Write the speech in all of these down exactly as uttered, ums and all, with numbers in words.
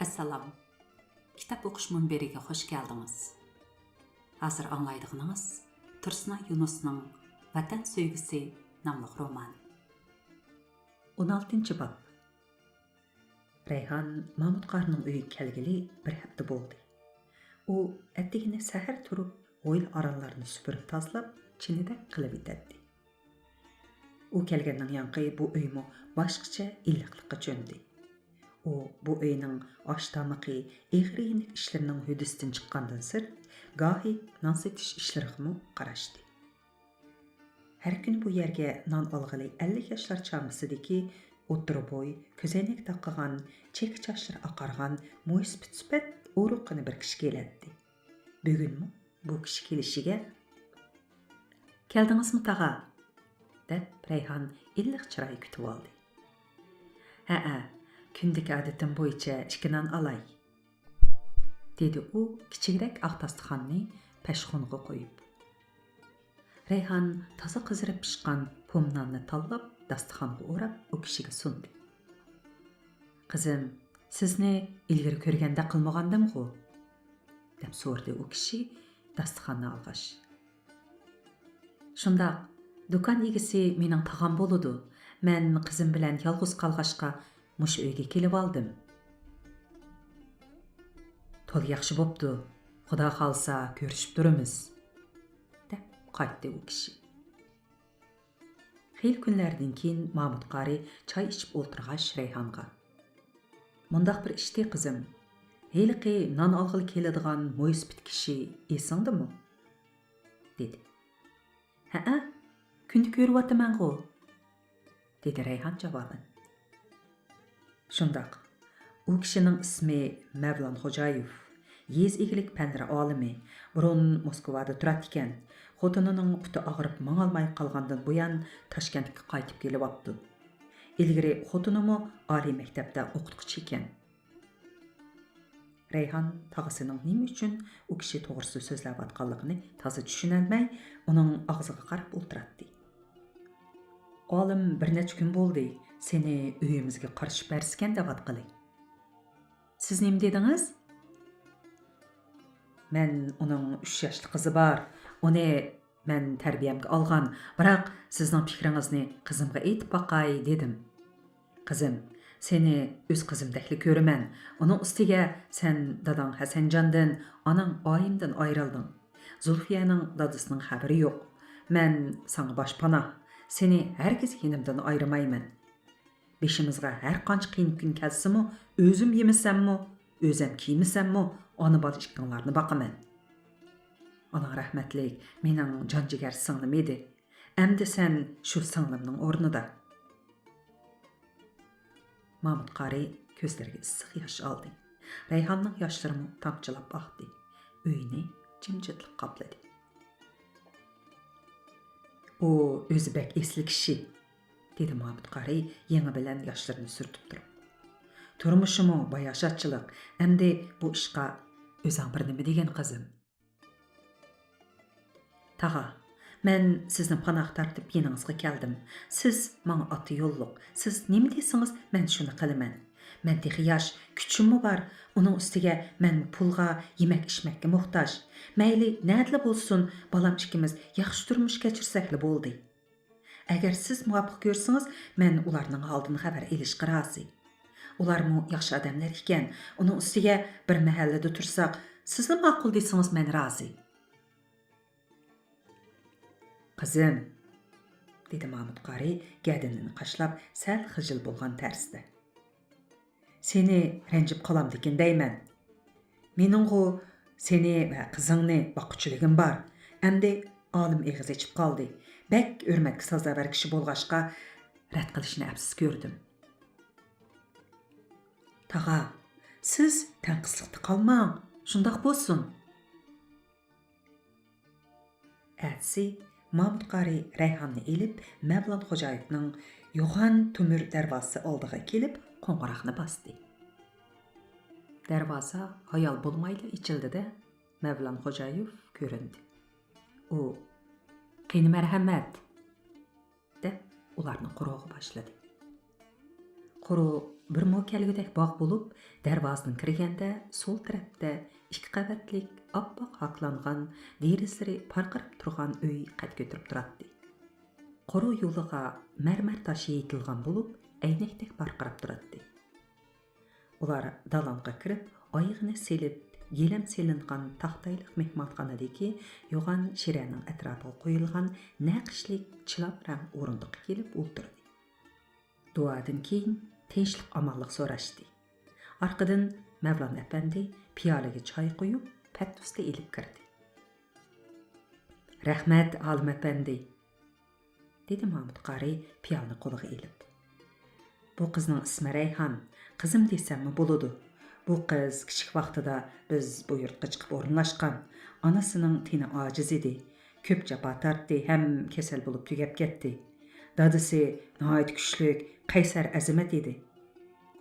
ئەسسالام. كىتاب ئوقۇش مۇنبىرىگە خۇش كەلدىڭىز. ھازىر ئاڭلايدىغىنىڭىز تۇرسۇنئاي يۇنۇسنىڭ ۋەتەن سۆيگۈسى ناملىق رومانى. ئون ئالتىنچى باب. رەيھان مامۇت قارىنىڭ ئۆيىگە كەلگىلى بىر ھەپتە بولدى. ئۇ ئەتىگىنى سەھەر تۇرۇپ، ھويلا-ئارانلارنى سۈپۈرۈپ تازىلاپ، چىنىدەك قىلىۋېتەتتى. ئۇ كەلگەندىن يانقى بۇ ئۆيمۇ باشقىچە ئىللىقلىققا چۆمدى. ئۇ بۇ ئۆينىڭ ئاش-تامىقى، ئېغىر-يېنىك ئىشلىرىنىڭ ھۆددىسىدىن چىققاندىن سىرت، گاھى نان سېتىش ئىشلىرىغىمۇ قاراشتى. ھەر كۈنى بۇ يەرگە نان ئالغىلى ئەللىك ياشلار چامىسىدىكى ئوتتۇرا بوي، كۆزەينەك تاقىغان، چېكە چاچلىرى ئاقارغان، مويسىپىت سۈپەت ئورۇققىنا بىر كىشى كېلەتتى. بۈگۈنمۇ بۇ كىشى كېلىشىگە، «كەلدىڭىزمۇ، تاغا؟» دەپ، رەيھان ئىللىق چىراي كۈتۈۋالدى. «ھەئە، كۈندىكى ئادىتىم بويىچە ئىككى نان ئالاي.» دېدى ئۇ كىچىكرەك ئاق داستىخاننى پەشخۇنغا قويۇپ. رەيھان تازا قىزىرىپ پىشقان پوم ناننى تاللاپ، داستىخانغا ئوراپ، ئۇ كىشىگە سۇندى. «قىزىم، سىزنى ئىلگىرى كۆرگەندەك قىلمىغانىدىمغۇ؟» دەپ سورىدى ئۇ كىشى داستىخاننى ئالغاچ. «شۇنداق، دۇكان ئىگىسى مېنىڭ تاغام بولىدۇ. مەن قىزىم بىلەن يالغۇز قالغاچقا، مۇشۇ ئۆيگە كېلىۋالدىم.» «تولا ياخشى بوپتۇ. خۇدا خالىسا كۆرۈشۈپ تۇرىمىز.» دەپ قايتتى ئۇ كىشى. خېلى كۈنلەردىن كېيىن مامۇت قارى چاي ئىچىپ ئولتۇرغاچ رەيھانغا، «مۇنداق بىر ئىشتى، قىزىم. ھېلىقى نان ئالغىلى كېلىدىغان مويسىپىت كىشى ئېسىڭدىمۇ؟» دېدى. «ھەئە، كۈندە كۆرۈۋاتىمەنغۇ.» دېدى رەيھان جاۋابەن. «شۇنداق. ئۇ كىشىنىڭ ئىسمى مەۋلان خوجايېف. يېزا ئىگىلىك پەنلىرى ئالىمى. بۇرۇن موسكۋادا تۇراتتىكەن. خوتۇنىنىڭ پۇتى ئاغرىپ ماڭالماي قالغاندىن بۇيان، تاشكەنتكە قايتىپ كېلىۋاپتۇ. ئىلگىرى خوتۇنىمۇ ئالىي مەكتەپتە ئوقۇتقۇچى ئىكەن.» رەيھان تاغىسىنىڭ نېمە ئۈچۈن ئۇ كىشى توغرىسىدا سۆزلەۋاتقانلىقىنى تازا چۈشىنەلمەي، ئۇنىڭ ئاغزىغا قاراپ ئولتۇراتتى. «ئالىم بىر نەچچە كۈن بولدى، سېنى ئۆيىمىزگە قارشى بەرسىكەن دەۋاتقىلى. سىز نېمە دېدىڭىز؟» «مەن ئۇنىڭ ئۈچ ياشلىق قىزى بار. ئۇنى مەن تەربىيەمگە ئالغان، بىراق سىزنىڭ پىكرىڭىزنى قىزىمغا ئېيتىپ باقاي دېدىم. قىزىم، سېنى ئۆز قىزىمدەكلا كۆرىمەن. ئۇنىڭ ئۈستىگە سەن داداڭ ھەسەنجاندىن، ئاناڭ ئايىمدىن ئايرىلدىڭ. زۇلفىيەنىڭ دادىسىنىڭ خەۋىرى يوق. مەن ساڭا باشپاناھ. سېنى ھەرگىز يېنىمدىن ئايرىمايمەن. بېشىمىزغا ھەر قانچە قىيىن كۈن كەلسىمۇ، ئۆزۈم يېمىسەممۇ، ئۆزەم كىيمىسەممۇ، ئانا-بالا ئىككىڭلارنى باقىمەن. ئاناڭ رەھمەتلىك مېنىڭ جان-جىگەر سىڭلىم ئىدى. ئەمدى سەن شۇ سىڭلىمنىڭ ئورنىدا.» مامۇت قارى كۆزلىرىگە ئىسسىق ياش ئالدى. رەيھاننىڭ ياشلىرىمۇ تامچىلاپ ئاقتى. ئۆينى جىمجىتلىق قاپلىدى. «ئۇ ئۆزى بەك ئېسىل كىشى»، دېدى مامۇت قارى يېڭى بىلەن ياشلىرىنى سۈرتۈپ تۇرۇپ. «تۇرمۇشىمۇ باياشاتچىلىق. ئەمدى بۇ ئىشقا ئۆزۈڭ بىر نېمە دېگىن، قىزىم.» «تاغا، مەن سىزنى پاناھ تارتىپ يېنىڭىزغا كەلدىم. سىز ماڭا ئاتا يوللۇق. سىز نېمە دېسىڭىز، مەن شۇنى قىلىمەن. مەن تېخى ياش، كۈچۈممۇ بار. ئۇنىڭ ئۈستىگە مەنمۇ پۇلغا، يېمەك-ئىچمەككە موھتاج. مەيلى نەدىلا بولسۇن، بالام ئىككىمىز ياخشى تۇرمۇش كەچۈرسەكلا بولدى. ئەگەر سىز مۇۋاپىق كۆرسىڭىز، مەن ئۇلارنىڭ ھالىدىن خەۋەر ئېلىشقا رازى. ئۇلارمۇ ياخشى ئادەملەر ئىكەن. ئۇنىڭ ئۈستىگە بىر مەھەللىدە تۇرساق، سىزلا ماقۇل دېسىڭىز، مەن رازى.» «قىزىم»، دېدى مامۇت قارى گەدىنىنى قاشلاپ سەل خىجىل بولغان تەرزدە، «سېنى رەنجىپ قالامدىكىن دەيمەن. مېنىڭغۇ سېنى ۋە قىزىڭنى باققۇچىلىكىم بار. ئەمدى ئالىم ئېغىز ئېچىپ قالدى. بەك ھۆرمەتكە سازاۋەر كىشى بولغاچقا، رەت قىلىشنى ئەپسىز كۆردۈم.» «تاغا، سىز تەڭقىسلىقتا قالماڭ، شۇنداق بولسۇن.» ئەتىسى مامۇت قارى رەيھاننى ئېلىپ، مەۋلان خوجايېۋنىڭ يوغان تۆمۈر دەرۋازىسى ئالدىغا كېلىپ، قوڭغۇراقنى باستى. دەرۋازا ھايال بولمايلا ئېچىلدى-دە، مەۋلان خوجايېۋ كۆرۈندى. ئۇ، «قېنى، مەرھەمەت!» دەپ، ئۇلارنى قورۇغا باشلىدى. قۇرۇ بىر مو كەلگۈدەك باغ بولۇپ، دەرۋازىدىن كىرگەندە سول تەرەپتە ئىككى قەۋەتلىك ئاپئاق ھاكلانغان، دېرىزىلىرى پارقىراپ تۇرغان ئۆي قەد كۆتۈرۈپ تۇراتتى. قورۇ يولىغا مەرمەر تاش يېيىتىلغان بولۇپ، ئەينەكتەك پارقىراپ تۇراتتى. ئۇلار دالانغا كىرىپ، ئايىغىنى سېلىپ، گىلەم سېلىنغان تاختايلىق مېھمانخانىدىكى يوغان شىرەنىڭ ئەتراپىغا قويۇلغان نەقىشلىك چىلان رەڭ ئورۇندۇققا كېلىپ ئولتۇردى. دۇئادىن كېيىن تىنچلىق-ئامانلىق سوراشتى. ئارقىدىن مەۋلان ئەپەندى پىيالىگە چاي قۇيۇپ، پەتنۇستە ئېلىپ كىردى. «رەھمەت، ئالىم ئەپەندى!» دېدى مامۇت قارى پىيالىنى قولىغا ئېلىپ. «بۇ قىزنىڭ ئىسمى رەيھان، قىزىم دېسەممۇ بولىدۇ. بۇ قىز كىچىك ۋاقتىدا بىز بۇ يۇرتقا چىقىپ ئورۇنلاشقان. ئانىسىنىڭ تېنى ئاجىز ئىدى. كۆپ جاپا تارتتى ھەم كېسەل بولۇپ تۈگەپ كەتتى. دادىسى ناھايىتى كۈچلۈك، قەيسەر ئەزىمەت ئىدى.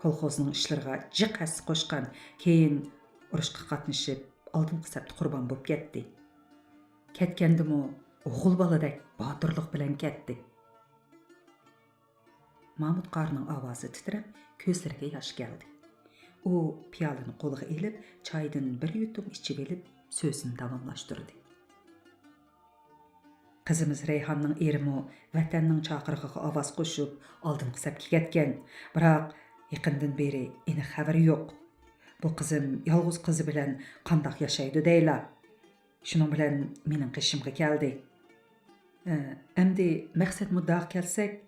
كولخوزنىڭ ئىشلىرىغا جىق ھەسسە قوشقان، كېيىن ئۇرۇشقا قاتنىشىپ، ئالدىنقى سەپتە قۇربان بولۇپ كەتتى. كەتكەندىمۇ ئوغۇل بالىدەك باتۇرلۇق بىلەن كەتتى.» مامۇت قارىنىڭ ئاۋازى تىترەپ، كۆزلىرىگە ياش كەلدى. ئۇ پىيالىنى قولىغا ئېلىپ، چايدىن بىر يۇتۇم ئىچىۋېلىپ، سۆزىنى داۋاملاشتۇردى. «قىزىمىز رەيھاننىڭ ئېرىمۇ ۋەتەننىڭ چاقىرىقىغا ئاۋاز قوشۇپ، ئالدىنقى سەپكە كەتكەن. بىراق، يېقىندىن بېرى ئېنىق خەۋىرى يوق. بۇ قىزىم يالغۇز قىزى بىلەن قانداق ياشايدۇ دەيلا. شۇنىڭ بىلەن مېنىڭ قېشىمغا كەلدى. ئە، ئەمدى مەقسەت مۇددىئاغا كەلسەك،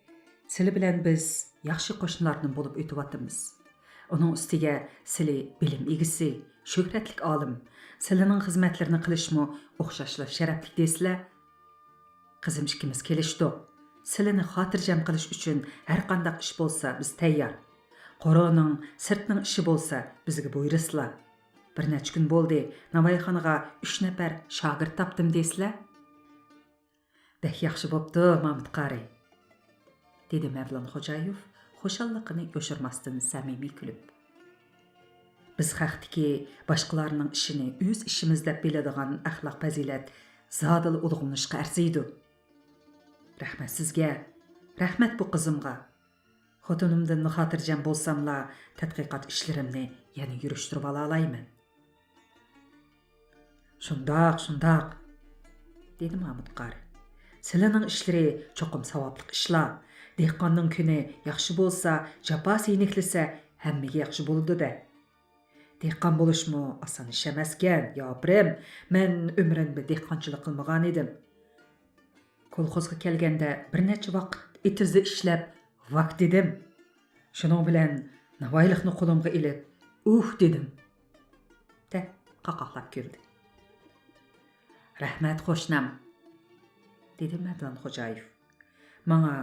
سىلى بىلەن بىز ياخشى قوشنىلاردىن بولۇپ ئۆتۈۋاتىمىز. ئۇنىڭ ئۈستىگە سىلى بىلىم ئىگىسى، شۆھرەتلىك ئالىم. سىلىنىڭ خىزمەتلىرىنى قىلىشمۇ ئوخشاشلا شەرەپلىك دەيسىلە. قىزىم ئىككىمىز كېلىشتۇق. سىلىنى خاتىرجەم قىلىش ئۈچۈن ھەرقانداق ئىش بولسا بىز تەييار. قورۇنىڭ، سىرتنىڭ ئىشى بولسا بىزگە بۇيرۇسىلا. بىر نەچچە كۈن بولدى، ناۋايخانىغا ئۈچ نەپەر شاگىرت تاپتىم دەيسىلە.» «بەك ياخشى بوپتۇ، مامۇت قارى.» دېدى مەۋلان خوجايېف خۇشاللىقىنى يوشۇرماستىن سەمىمىي كۈلۈپ. «بىز خەقتىكى باشقىلارنىڭ ئىشىنى ئۆز ئىشىمىز دەپ بىلىدىغان ئەخلاق پەزىلەت زادىلا ئۇلۇغلىنىشقا ئەرزىيدۇ. رەھمەت سىزگە، رەھمەت بۇ قىزىمغا. خوتۇنۇمدىن خاتىرجەم بولساملا، تەتقىقات ئىشلىرىمنى يەنە يۈرۈشتۈرۈۋالالايمەن.» «شۇنداق، شۇنداق،» دېدى مامۇت قارى. «سىلىنىڭ ئىشلىرى چوقۇم ساۋابلىق ئىشلار. دېھقاننىڭ كۈنى ياخشى بولسا، جاپاسى يېنىكلىسە، ھەممىگە ياخشى بولىدۇ-دە. دېھقان بولۇشمۇ ئاسان ئىش ئەمەسكەن، ياپىرىم. مەن ئۆمرۈمدە دېھقانچىلىق قىلمىغانىدىم. كولخوزغا كەلگەندە بىر نەچچە ۋاقىت ئېتىزدا ئىشلەپ، ۋاك دېدىم. شۇنىڭ بىلەن ناۋايلىقنى قولۇمغا ئېلىپ، ئۇھ دېدىم.» دەپ قاقاقلاپ كۈلدى. «رەھمەت، قوشنام،» دېدى مەۋلان خوجايېف. «ماڭا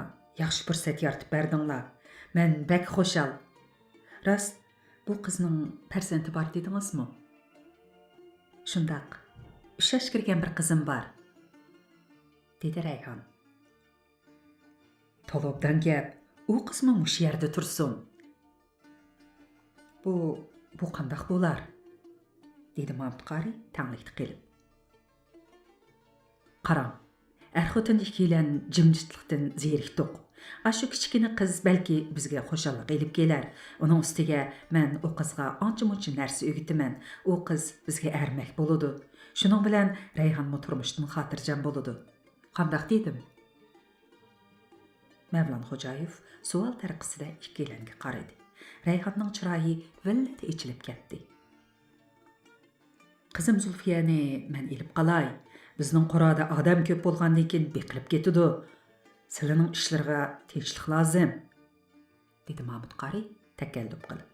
ياخشى پۇرسەت يارىتىپ بەردىڭلار. مەن بەك خۇشال. راست، بۇ قىزنىڭ پەرزەنتى بار دېدىڭىزمۇ؟» «شۇنداق، ئۈچ ياش كىرگەن بىر قىزىم بار،» دېدى رەيھان. «تولا ئوبدان گەپ، ئۇ قىزمۇ مۇشۇ يەردە تۇرسۇن.» «بۇ، بۇ قانداق بولار؟» دېدى مامۇت قارى تەڭلىكتە قېلىپ. «قاراڭ، ئەر-خوتۇن ئىككىيلەن جىمجىتلىقتىن زېرىكتۇق. ئاشۇ كىچىككىنە قىز بەلكى بىزگە خۇشاللىق ئېلىپ كېلەر. ئۇنىڭ ئۈستىگە مەن ئۇ قىزغا ئانچە-مۇنچە نەرسە ئۆگىتىمەن. ئۇ قىز بىزگە ئەرمەك بولىدۇ. شۇنىڭ بىلەن رەيھانمۇ تۇرمۇشتىن خاتىرجەم بولىدۇ. قانداق دېدىم؟» مەۋلان خوجايېف سوئال تەرىقىسىدە ئىككىيلەنگە قارىدى. رەيھاننىڭ چىرايى ۋىللىدە ئېچىلىپ كەتتى. «قىزىم زۇلفىيەنى مەن ئېلىپ قالاي. بىزنىڭ قورادا ئادەم كۆپ بولغاندىن كېيىن بېقىلىپ كېتىدۇ. سىلىنىڭ ئىشلىرىغا تىنچلىق لازىم،» دېدى مامۇت قارى تەكەللۇپ قىلىپ.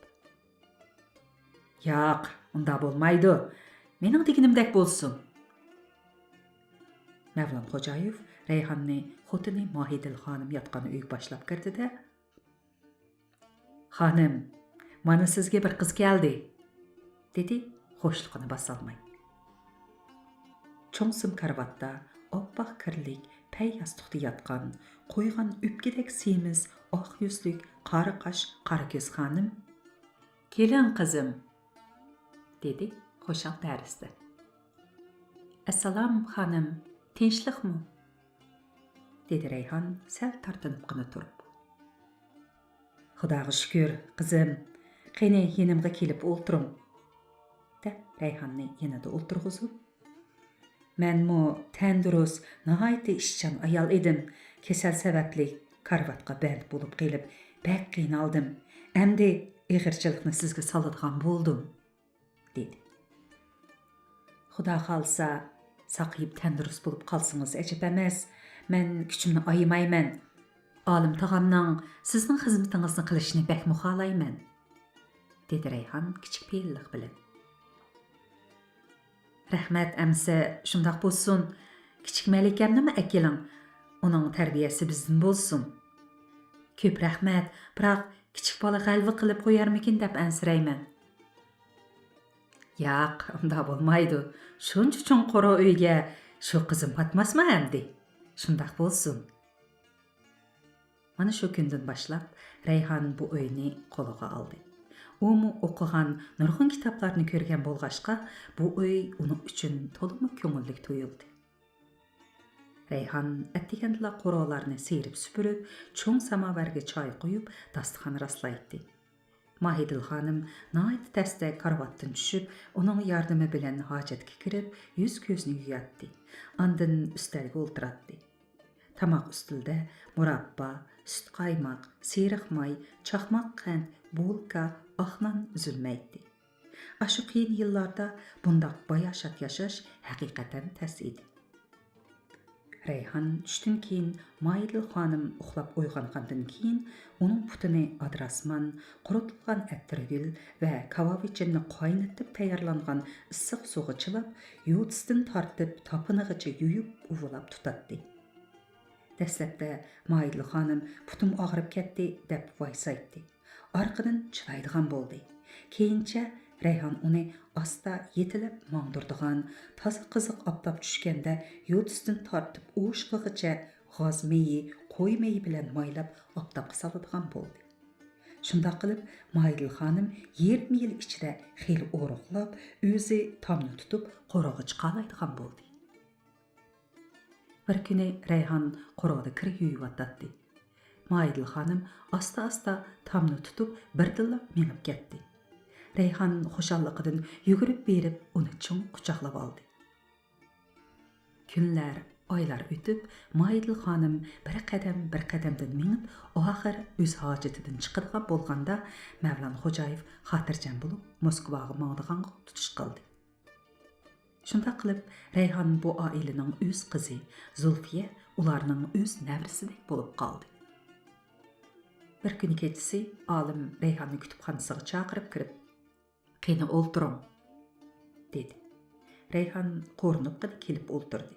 «ياق، ئۇنداق بولمايدۇ. مېنىڭ دېگىنىمدەك بولسۇن.» مەۋلان خوجايېف رەيھاننى خوتۇنى ماھىدىل خانىم ياتقان ئۆيگە باشلاپ كىردى-دە، «خانىم، مانا سىزگە بىر قىز كەلدى،» دېدى خۇشلۇقىنى باسالماي. چوڭ سىم كارىۋاتتا ئاپئاق كىرلىك پەي ياستۇقتا ياتقان، قويغان ئۆپكىدەك سېمىز، ئاق يۈزلۈك، قارا قاش، قارا كۆز خانىم: «كېلىڭ، قىزىم،» دېدى خۇشال تەرىزدە. «ئەسسالام، خانىم، تىنچلىقمۇ؟» دېدى رەيھان سەل تارتىنىپقىنە تۇرۇپ. «خۇداغا شۈكۈر، قىزىم. قېنى، يېنىمغا كېلىپ ئولتۇرۇڭ»، دەپ رەيھاننى يېنىدا ئولتۇرغۇزۇپ، مەنمۇ تەندۇرۇس، ناھايىتى ئىشچان ئايال ئىدىم. كېسەل سەۋەبلىك كارىۋاتقا بەند بولۇپ قېلىپ، بەك قىينالدىم. ئەمدى ئېغىرچىلىقنى سىزگە سالىدىغان بولدۇم، دېدى. «خۇدا خالىسا، ساقىيىپ تەندۇرۇس بولۇپ قالسىڭىز ئەجەب ئەمەس. مەن كۈچۈمنى ئايىمايمەن. ئالىم تاغامنىڭ سىزنىڭ خىزمىتىڭىزنى قىلىشىنى بەكمۇ خالايمەن»، دېدى رەيھان كىچىك پېئىللىق بىلەن. «رەھمەت، ئەمىسە شۇنداق بولسۇن. كىچىك مەلىكەمنىمۇ ئەكېلىڭ. ئۇنىڭ تەربىيەسى بىزدىن بولسۇن.» «كۆپ رەھمەت، بىراق كىچىك بالا غەلۋە قىلىپ قويارمىكىن دەپ ئەنسىرەيمەن.» «ياق، ئۇنداق بولمايدۇ. شۇنچە چوڭ قورۇ ئۆيگە شۇ قىزىم پاتماسمۇ ئەمدى؟ شۇنداق بولسۇن.» مانا شۇ كۈندىن باشلاپ رەيھان بۇ ئۆينى قولىغا ئالدى. ئۇمۇ ئوقۇغان نۇرغۇن كىتابلارنى كۆرگەن بولغاچقا، بۇ ئۆي ئۇنىڭ ئۈچۈن تولىمۇ كۆڭۈللۈك تۇيۇلدى. رەيھان ئەتىگەندىلا قورۇلارنى سىيرىپ سۈپۈرۈپ، چوڭ ساماۋارغا چاي قۇيۇپ، داستىخان راسلايتتى. ماھىدىل خانىم ناھايىتى تەستە كارىۋاتتىن چۈشۈپ، ئۇنىڭ ياردىمى بىلەن ھاجەتكە كىرىپ، يۈز-كۆزنى يۇياتتى. ئاندىن ئۈستەلگە ئولتۇراتتى. تاماق ئۈستىلىدە مۇراببا، سۈت قايماق، سېرىق ماي، چاقماق قەنت، بۇلكا، ئاق نان ئۈزۈلمەيتتى. ئاشۇ قىيىن يىللاردا بۇنداق باياشات ياشاش ھەقىقەتەن تەس ئىدى. رەيھان چۈشتىن كېيىن، ماھىدىل خانىم ئۇخلاپ ئويغانغاندىن كېيىن، ئۇنىڭ پۇتىنى ئادىراسمان، قۇرۇتۇلغان ئەتىرگۈل ۋە كاۋاۋىچىننى قاينىتىپ تەييارلانغان ئىسسىق سۇغا چىلاپ، يوتىسىدىن تارتىپ تاپىنىغىچە يۇيۇپ، ئۇۋىلاپ تۇتاتتى. دەسلەپتە ماھىدىل خانىم «پۇتۇم ئاغرىپ كەتتى» دەپ ۋايسايتتى. ئارقىدىن چىدايدىغان بولدى. كېيىنچە رەيھان ئۇنى ئاستا يېتىلەپ ماڭدۇرىدىغان، تازا قىزىق ئاپتاپ چۈشكەندە يوتىسىدىن تارتىپ ئوشۇقىغىچە غاز مېيى، قوي مېيى بىلەن مايلاپ ئاپتاپقا سالىدىغان بولدى. شۇنداق قىلىپ، ماھىدىل خانىم يېرىم يىل ئىچىدە خېلى ئورۇقلاپ، ئۆزى تامنى تۇتۇپ، قورۇغا چىقالايدىغان بولدى. بىر كۈنى رەيھان قورۇدا كىر يۇيۇۋاتاتتى. ماھىدىل خانىم ئاستا-ئاستا تامنى تۇتۇپ، بىردىنلا مېڭىپ كەتتى. رەيھان خۇشاللىقىدىن يۈگۈرۈپ بېرىپ، ئۇنى چىڭ قۇچاقلىۋالدى. كۈنلەر، ئايلار ئۆتۈپ، ماھىدىل خانىم بىر قەدەم، بىر قەدەمدىن مېڭىپ، ئاخىر ئۆز ھاجىتىدىن چىقىدىغان بولغاندا، مەۋلان خوجايېف خاتىرجەم بولۇپ، موسكۋاغا ماڭىدىغانغا تۇتۇش قىلدى. شۇنداق قىلىپ، رەيھان بۇ ئائىلىنىڭ ئۆز قىزى، زۇلفىيە ئۇلارنىڭ ئۆز نەۋرىسىدەك بولۇپ قالدى. بىر كۈنى كېچىسى ئالىم رەيھاننى كۇتۇپخانىسىغا چاقىرىپ كىرىپ، «قېنى، ئولتۇرۇڭ» دېدى. رەيھان قورۇنۇپقىدە كېلىپ ئولتۇردى.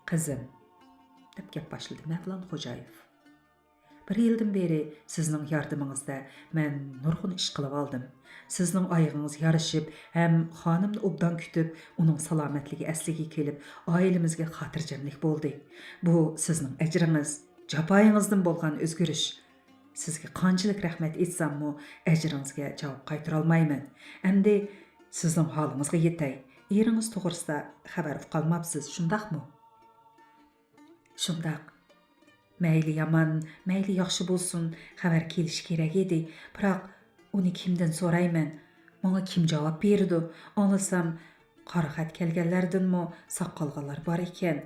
«قىزىم» دەپ گەپ باشلىدى مەۋلان خوجايېف. «بىر يىلدىن بېرى سىزنىڭ ياردىمىڭىزدە مەن نۇرغۇن ئىش قىلىۋالدىم. سىزنىڭ ئايىغىڭىز يارىشىپ ھەم خانىمنى ئوبدان كۈتۈپ، ئۇنىڭ سالامەتلىكى ئەسلىگە كېلىپ، ئائىلىمىزگە خاتىرجەملىك بولدى. بۇ سىزنىڭ ئەجرىڭىز، جاپايىڭىزدىن بولغان ئۆزگىرىش. سىزگە قانچىلىك رەھمەت ئېيتساممۇ، ئەجرىڭىزگە جاۋاب قايتۇرالمايمەن. ئەمدى سىزنىڭ ھالىڭىزغا يېتەي. ئېرىڭىز توغرىسىدا خەۋەر ئۇقالماپسىز، شۇنداقمۇ؟» «شۇنداق. مەيلى يامان، مەيلى ياخشى بولسۇن، خەۋەر كېلىشى كېرەك ئىدى. بىراق، ئۇنى كىمدىن سورايمەن؟ ماڭا كىم جاۋاب بېرىدۇ؟ ئاڭلىسام، قارا خەت كەلگەنلەردىنمۇ ساق قالغانلار بار ئىكەن.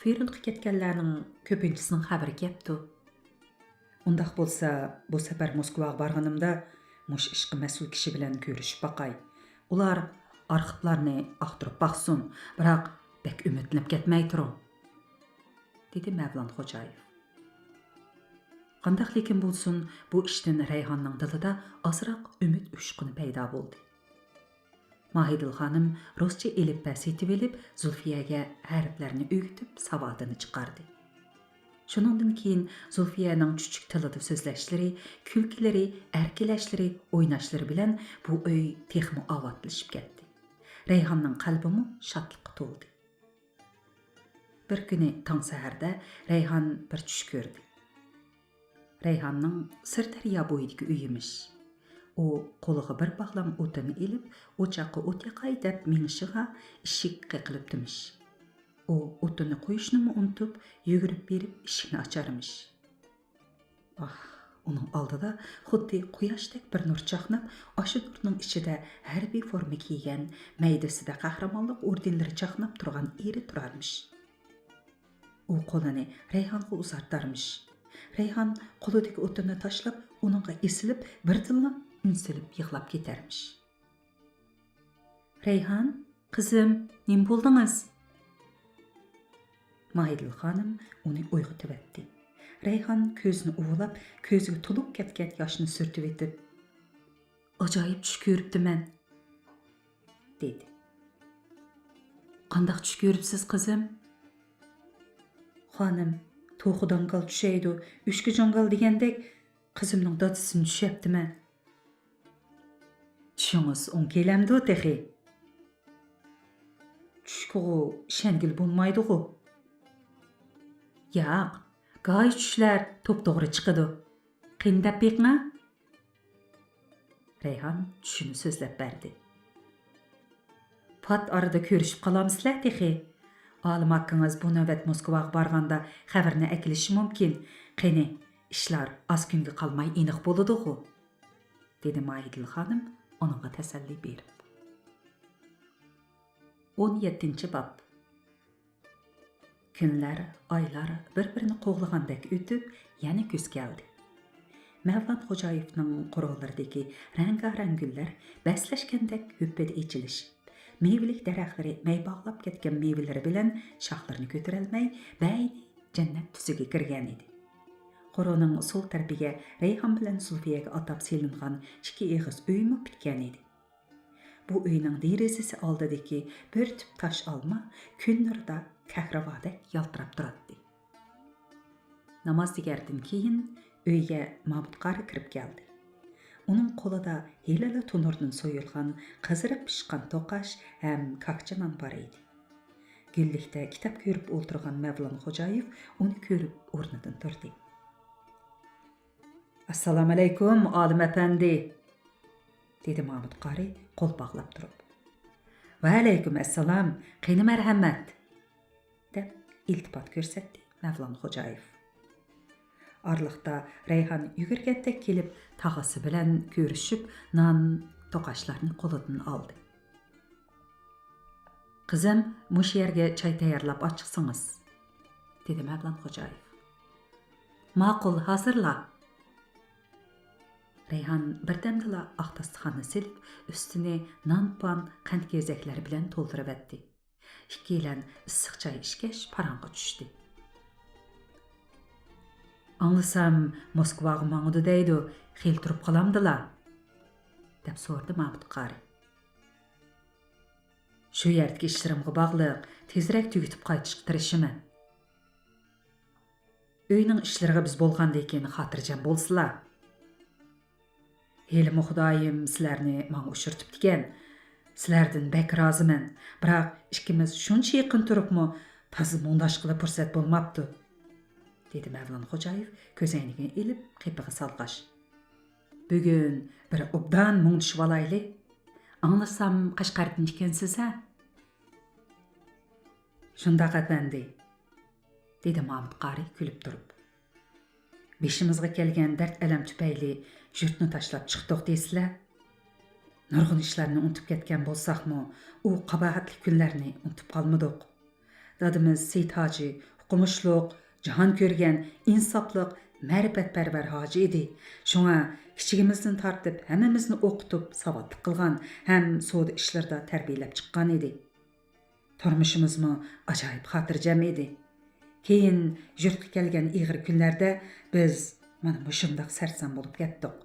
فىرونتقا كەتكەنلەرنىڭ كۆپىنچىسىنىڭ خەۋىرى كەپتۇ.» «ئۇنداق بولسا، بۇ سەپەر موسكۋاغا بارغىنىمدا، مۇشۇ ئىشقا مەسئۇل كىشى بىلەن كۆرۈشۈپ باقاي. ئۇلار ئارخىپلارنى ئاختۇرۇپ باقسۇن، بىراق بەك ئۈمىدلىنىپ كەتمەي تۇرۇڭ.» دېدى مەۋلان خوجايېف. قانداقلىكىن بولسۇن، بۇ ئىشتىن رەيھاننىڭ دىلىدا ئازراق ئۈمىد ئۇچقۇنى پەيدا بولدى. ماھىدىل خانىم رۇسچە ئېلىپبە سېتىۋېلىپ، زۇلفىيەگە ھەرپلەرنى ئۆگىتىپ، ساۋادىنى چىقاردى. شۇنىڭدىن كېيىن زۇلفىيەنىڭ چۈچۈك تىلىدا سۆزلەشلىرى، كۈلكىلىرى، ئەركىلەشلىرى، ئويناشلىرى بىلەن بۇ ئۆي تېخىمۇ ئاۋاتلىشىپ كەتتى. رەيھاننىڭ قەلبىمۇ شادلىققا تولدى. بىر كۈنى تاڭ سەھەردە رەيھان بىر چۈش كۆردى. رەيھاننىڭ سىردەريا بويىدىكى ئۆيىمىش. ئۇ قولىغا بىر باغلام ئوتۇن ئېلىپ، ئوچاققا ئوت ياقاي دەپ مېڭىشىغا ئىشىك قېقىلىپتىمىش. ئۇ ئوتۇننى قويۇشنىمۇ ئۇنتۇپ، يۈگۈرۈپ بېرىپ ئىشىكنى ئاچارمىش. ئاھ، ئۇنىڭ ئالدىدا خۇددى قۇياشتەك بىر نۇر چاقناپ، ئاشۇ نۇرنىڭ ئىچىدە ھەربىي فورما كىيگەن، مەيدىسىدە قەھرىمانلىق ئوردېنلىرى چاقناپ تۇرغان ئېرى تۇرارمىش. ئۇ قولىنى رەيھانغا ئۇزارتارمىش. رەيھان قولىدىكى ئوتۇننى تاشلاپ، ئۇنىڭغا ئېسىلىپ، بىردىنلا ئۈن سېلىپ يىغلاپ كېتەرمىش. «رەيھان، قىزىم، نېمە بولدىڭىز؟» ماھىدىل خانىم ئۇنى ئويغىتىۋەتتى. رەيھان كۆزىنى ئۇۋىلاپ، كۆزىگە تولۇپ كەتكەن ياشنى سۈرتۈۋېتىپ، «ئاجايىپ چۈش كۆرۈپتىمەن» دېدى. «قانداق چۈش كۆرۈپسىز، قىزىم؟» «خانىم، توخۇ داڭگال چۈشەيدۇ، ئۆچكە جاڭگال دېگەندەك، قىزىمنىڭ دادىسىنى چۈشەپتىمەن.» «چۈشىڭىز ئوڭ كېلەمدۇ تېخى؟» «چۈشكىغۇ ئىشەنگىلى بولمايدىغۇ.» «ياق، گاھى چۈشلەر توپتوغرا چىقىدۇ. قېنى دەپ بېقىڭا.» رەيھان چۈشىنى سۆزلەپ بەردى. «پات ئارىدا كۆرۈشۈپ قالامسىلەر تېخى. ئالىم ئاكىڭىز بۇ نۆۋەت موسكۋاغا بارغاندا خەۋىرىنى ئەكېلىشى مۇمكىن. قېنى، ئىشلار ئاز كۈنگە قالماي ئېنىق بولىدىغۇ.» دېدى ماھىدىل خانىم ئۇنىڭغا تەسەللى بېرىپ. ئون يەتتىنچى باب. كۈنلەر، ئايلار بىر-بىرىنى قوغلىغاندەك ئۆتۈپ، يەنە كۈز كەلدى. مەۋلان خوجايېۋنىڭ قورۇلىرىدىكى رەڭگارەڭ گۈللەر بەسلەشكەندەك ھۈپپىدە ئېچىلىشىپ، مېۋىلىك دەرەخلىرى مەي باغلاپ كەتكەن مېۋىلىرى بىلەن شاخلىرىنى كۆتۈرەلمەي، بەينى جەننەت تۈسىگە كىرگەن ئىدى. قورۇنىڭ سول تەرىپىگە رەيھان بىلەن زۇلفىيەگە ئاتاپ سېلىنغان ئىككى ئېغىز ئۆيمۇ پۈتكەن ئىدى. بۇ ئۆينىڭ دېرىزىسى ئالدىدىكى بىر تۈپ تاش ئالما كۈن نۇرىدا كەھرىۋادەك يالتىراپ تۇراتتى. نامازدىگەردىن كېيىن ئۆيگە مامۇت قارى كىرىپ كەلدى. ئۇنىڭ قولىدا ھېلىلا تونۇردىن سويۇلغان، قىزىرىپ پىشقان توقاش ھەم كاكچا نان بار ئىدى. گۈللۈكتە كىتاب كۆرۈپ ئولتۇرغان مەۋلان خوجايېف ئۇنى كۆرۈپ ئورنىدىن تۇردى. «ئەسسالامۇئەلەيكۇم، ئالىم ئەپەندى!» دېدى مامۇت قارى قول باغلاپ تۇرۇپ. «ۋەئەلەيكۇم ئەسسالام، قېنى مەرھەمەت!» دەپ ئىلتىپات كۆرسەتتى مەۋلان خوجايېف. ئارىلىقتا رەيھان يۈگۈرگەندەك كېلىپ، تاغىسى بىلەن كۆرۈشۈپ، نان، توقاچلارنى قولىدىن ئالدى. «قىزىم، مۇشۇ يەرگە چاي تەييارلاپ ئاچىقسىڭىز»، دېدى مەۋلان خوجايېف. «ماقۇل، ھازىرلا.» رەيھان بىردەمدىلا ئاق داستىخاننى سېلىپ، ئۈستىنى نان-پان، قەنت-گېزەكلەر بىلەن تولدۇرۇۋەتتى. ئىككىيلەن ئىسسىق چاي ئىچكەچ، پاراڭغا چۈشتى. «ئاڭلىسام، موسكۋاغا ماڭىدۇ دەيدۇ، خېلى تۇرۇپ قالامدىلا؟» دەپ سورىدى مامۇت قارى. «شۇ يەردىكى ئىشلىرىمغا باغلىق، تېزرەك تۈگىتىپ قايتىشقا تىرىشىمەن.» «ئۆينىڭ ئىشلىرىغا بىز بولغاندىن كېيىن خاتىرجەم بولسىلا.» «ھېلىمۇ خۇدايىم سىلەرنى ماڭا ئۇچرىتىپتىكەن. سىلەردىن بەك رازىمەن. بىراق ئىككىمىز شۇنچە يېقىن تۇرۇپمۇ تازا مۇڭداشقىلى پۇرسەت بولماپتۇ.» دېدى مەۋلان خوجايېف كۆزەينىكىنى ئېلىپ قېپىغا سالغاچ. «بۈگۈن بىر ئوبدان مۇڭدىشىۋالايلى. ئاڭلىسام، قەشقەردىن ئىكەنسىز ھە؟» «شۇنداق، ئەپەندى.» دېدى مامۇت قارى كۈلۈپ تۇرۇپ. «بېشىمىزغا كەلگەن دەرد-ئەلەم تۈپەيلى يۇرتنى تاشلاپ چىقتۇق دەيسىلەر. نۇرغۇن ئىشلارنى ئۇنتۇپ كەتكەن بولساقمۇ، ئۇ قاباھەتلىك كۈنلەرنى ئۇنتۇپ قالمىدۇق. دادىمىز سېيىت ھاجى ئوقۇمۇشلۇق، جاھان كۆرگەن، ئىنساپلىق، مەرىپەتپەرۋەر ھاجى ئىدى. شۇڭا كىچىكىمىزدىن تارتىپ ھەممىمىزنى ئوقۇتۇپ، ساۋاتلىق قىلغان ھەم سودا ئىشلىرىدا تەربىيەلەپ چىققان ئىدى. تۇرمۇشىمىزمۇ ئاجايىپ خاتىرجەم ئىدى. كېيىن يۇرتقا كەلگەن ئېغىر كۈنلەردە بىز مانا مۇشۇنداق سەرسان بولۇپ كەتتۇق.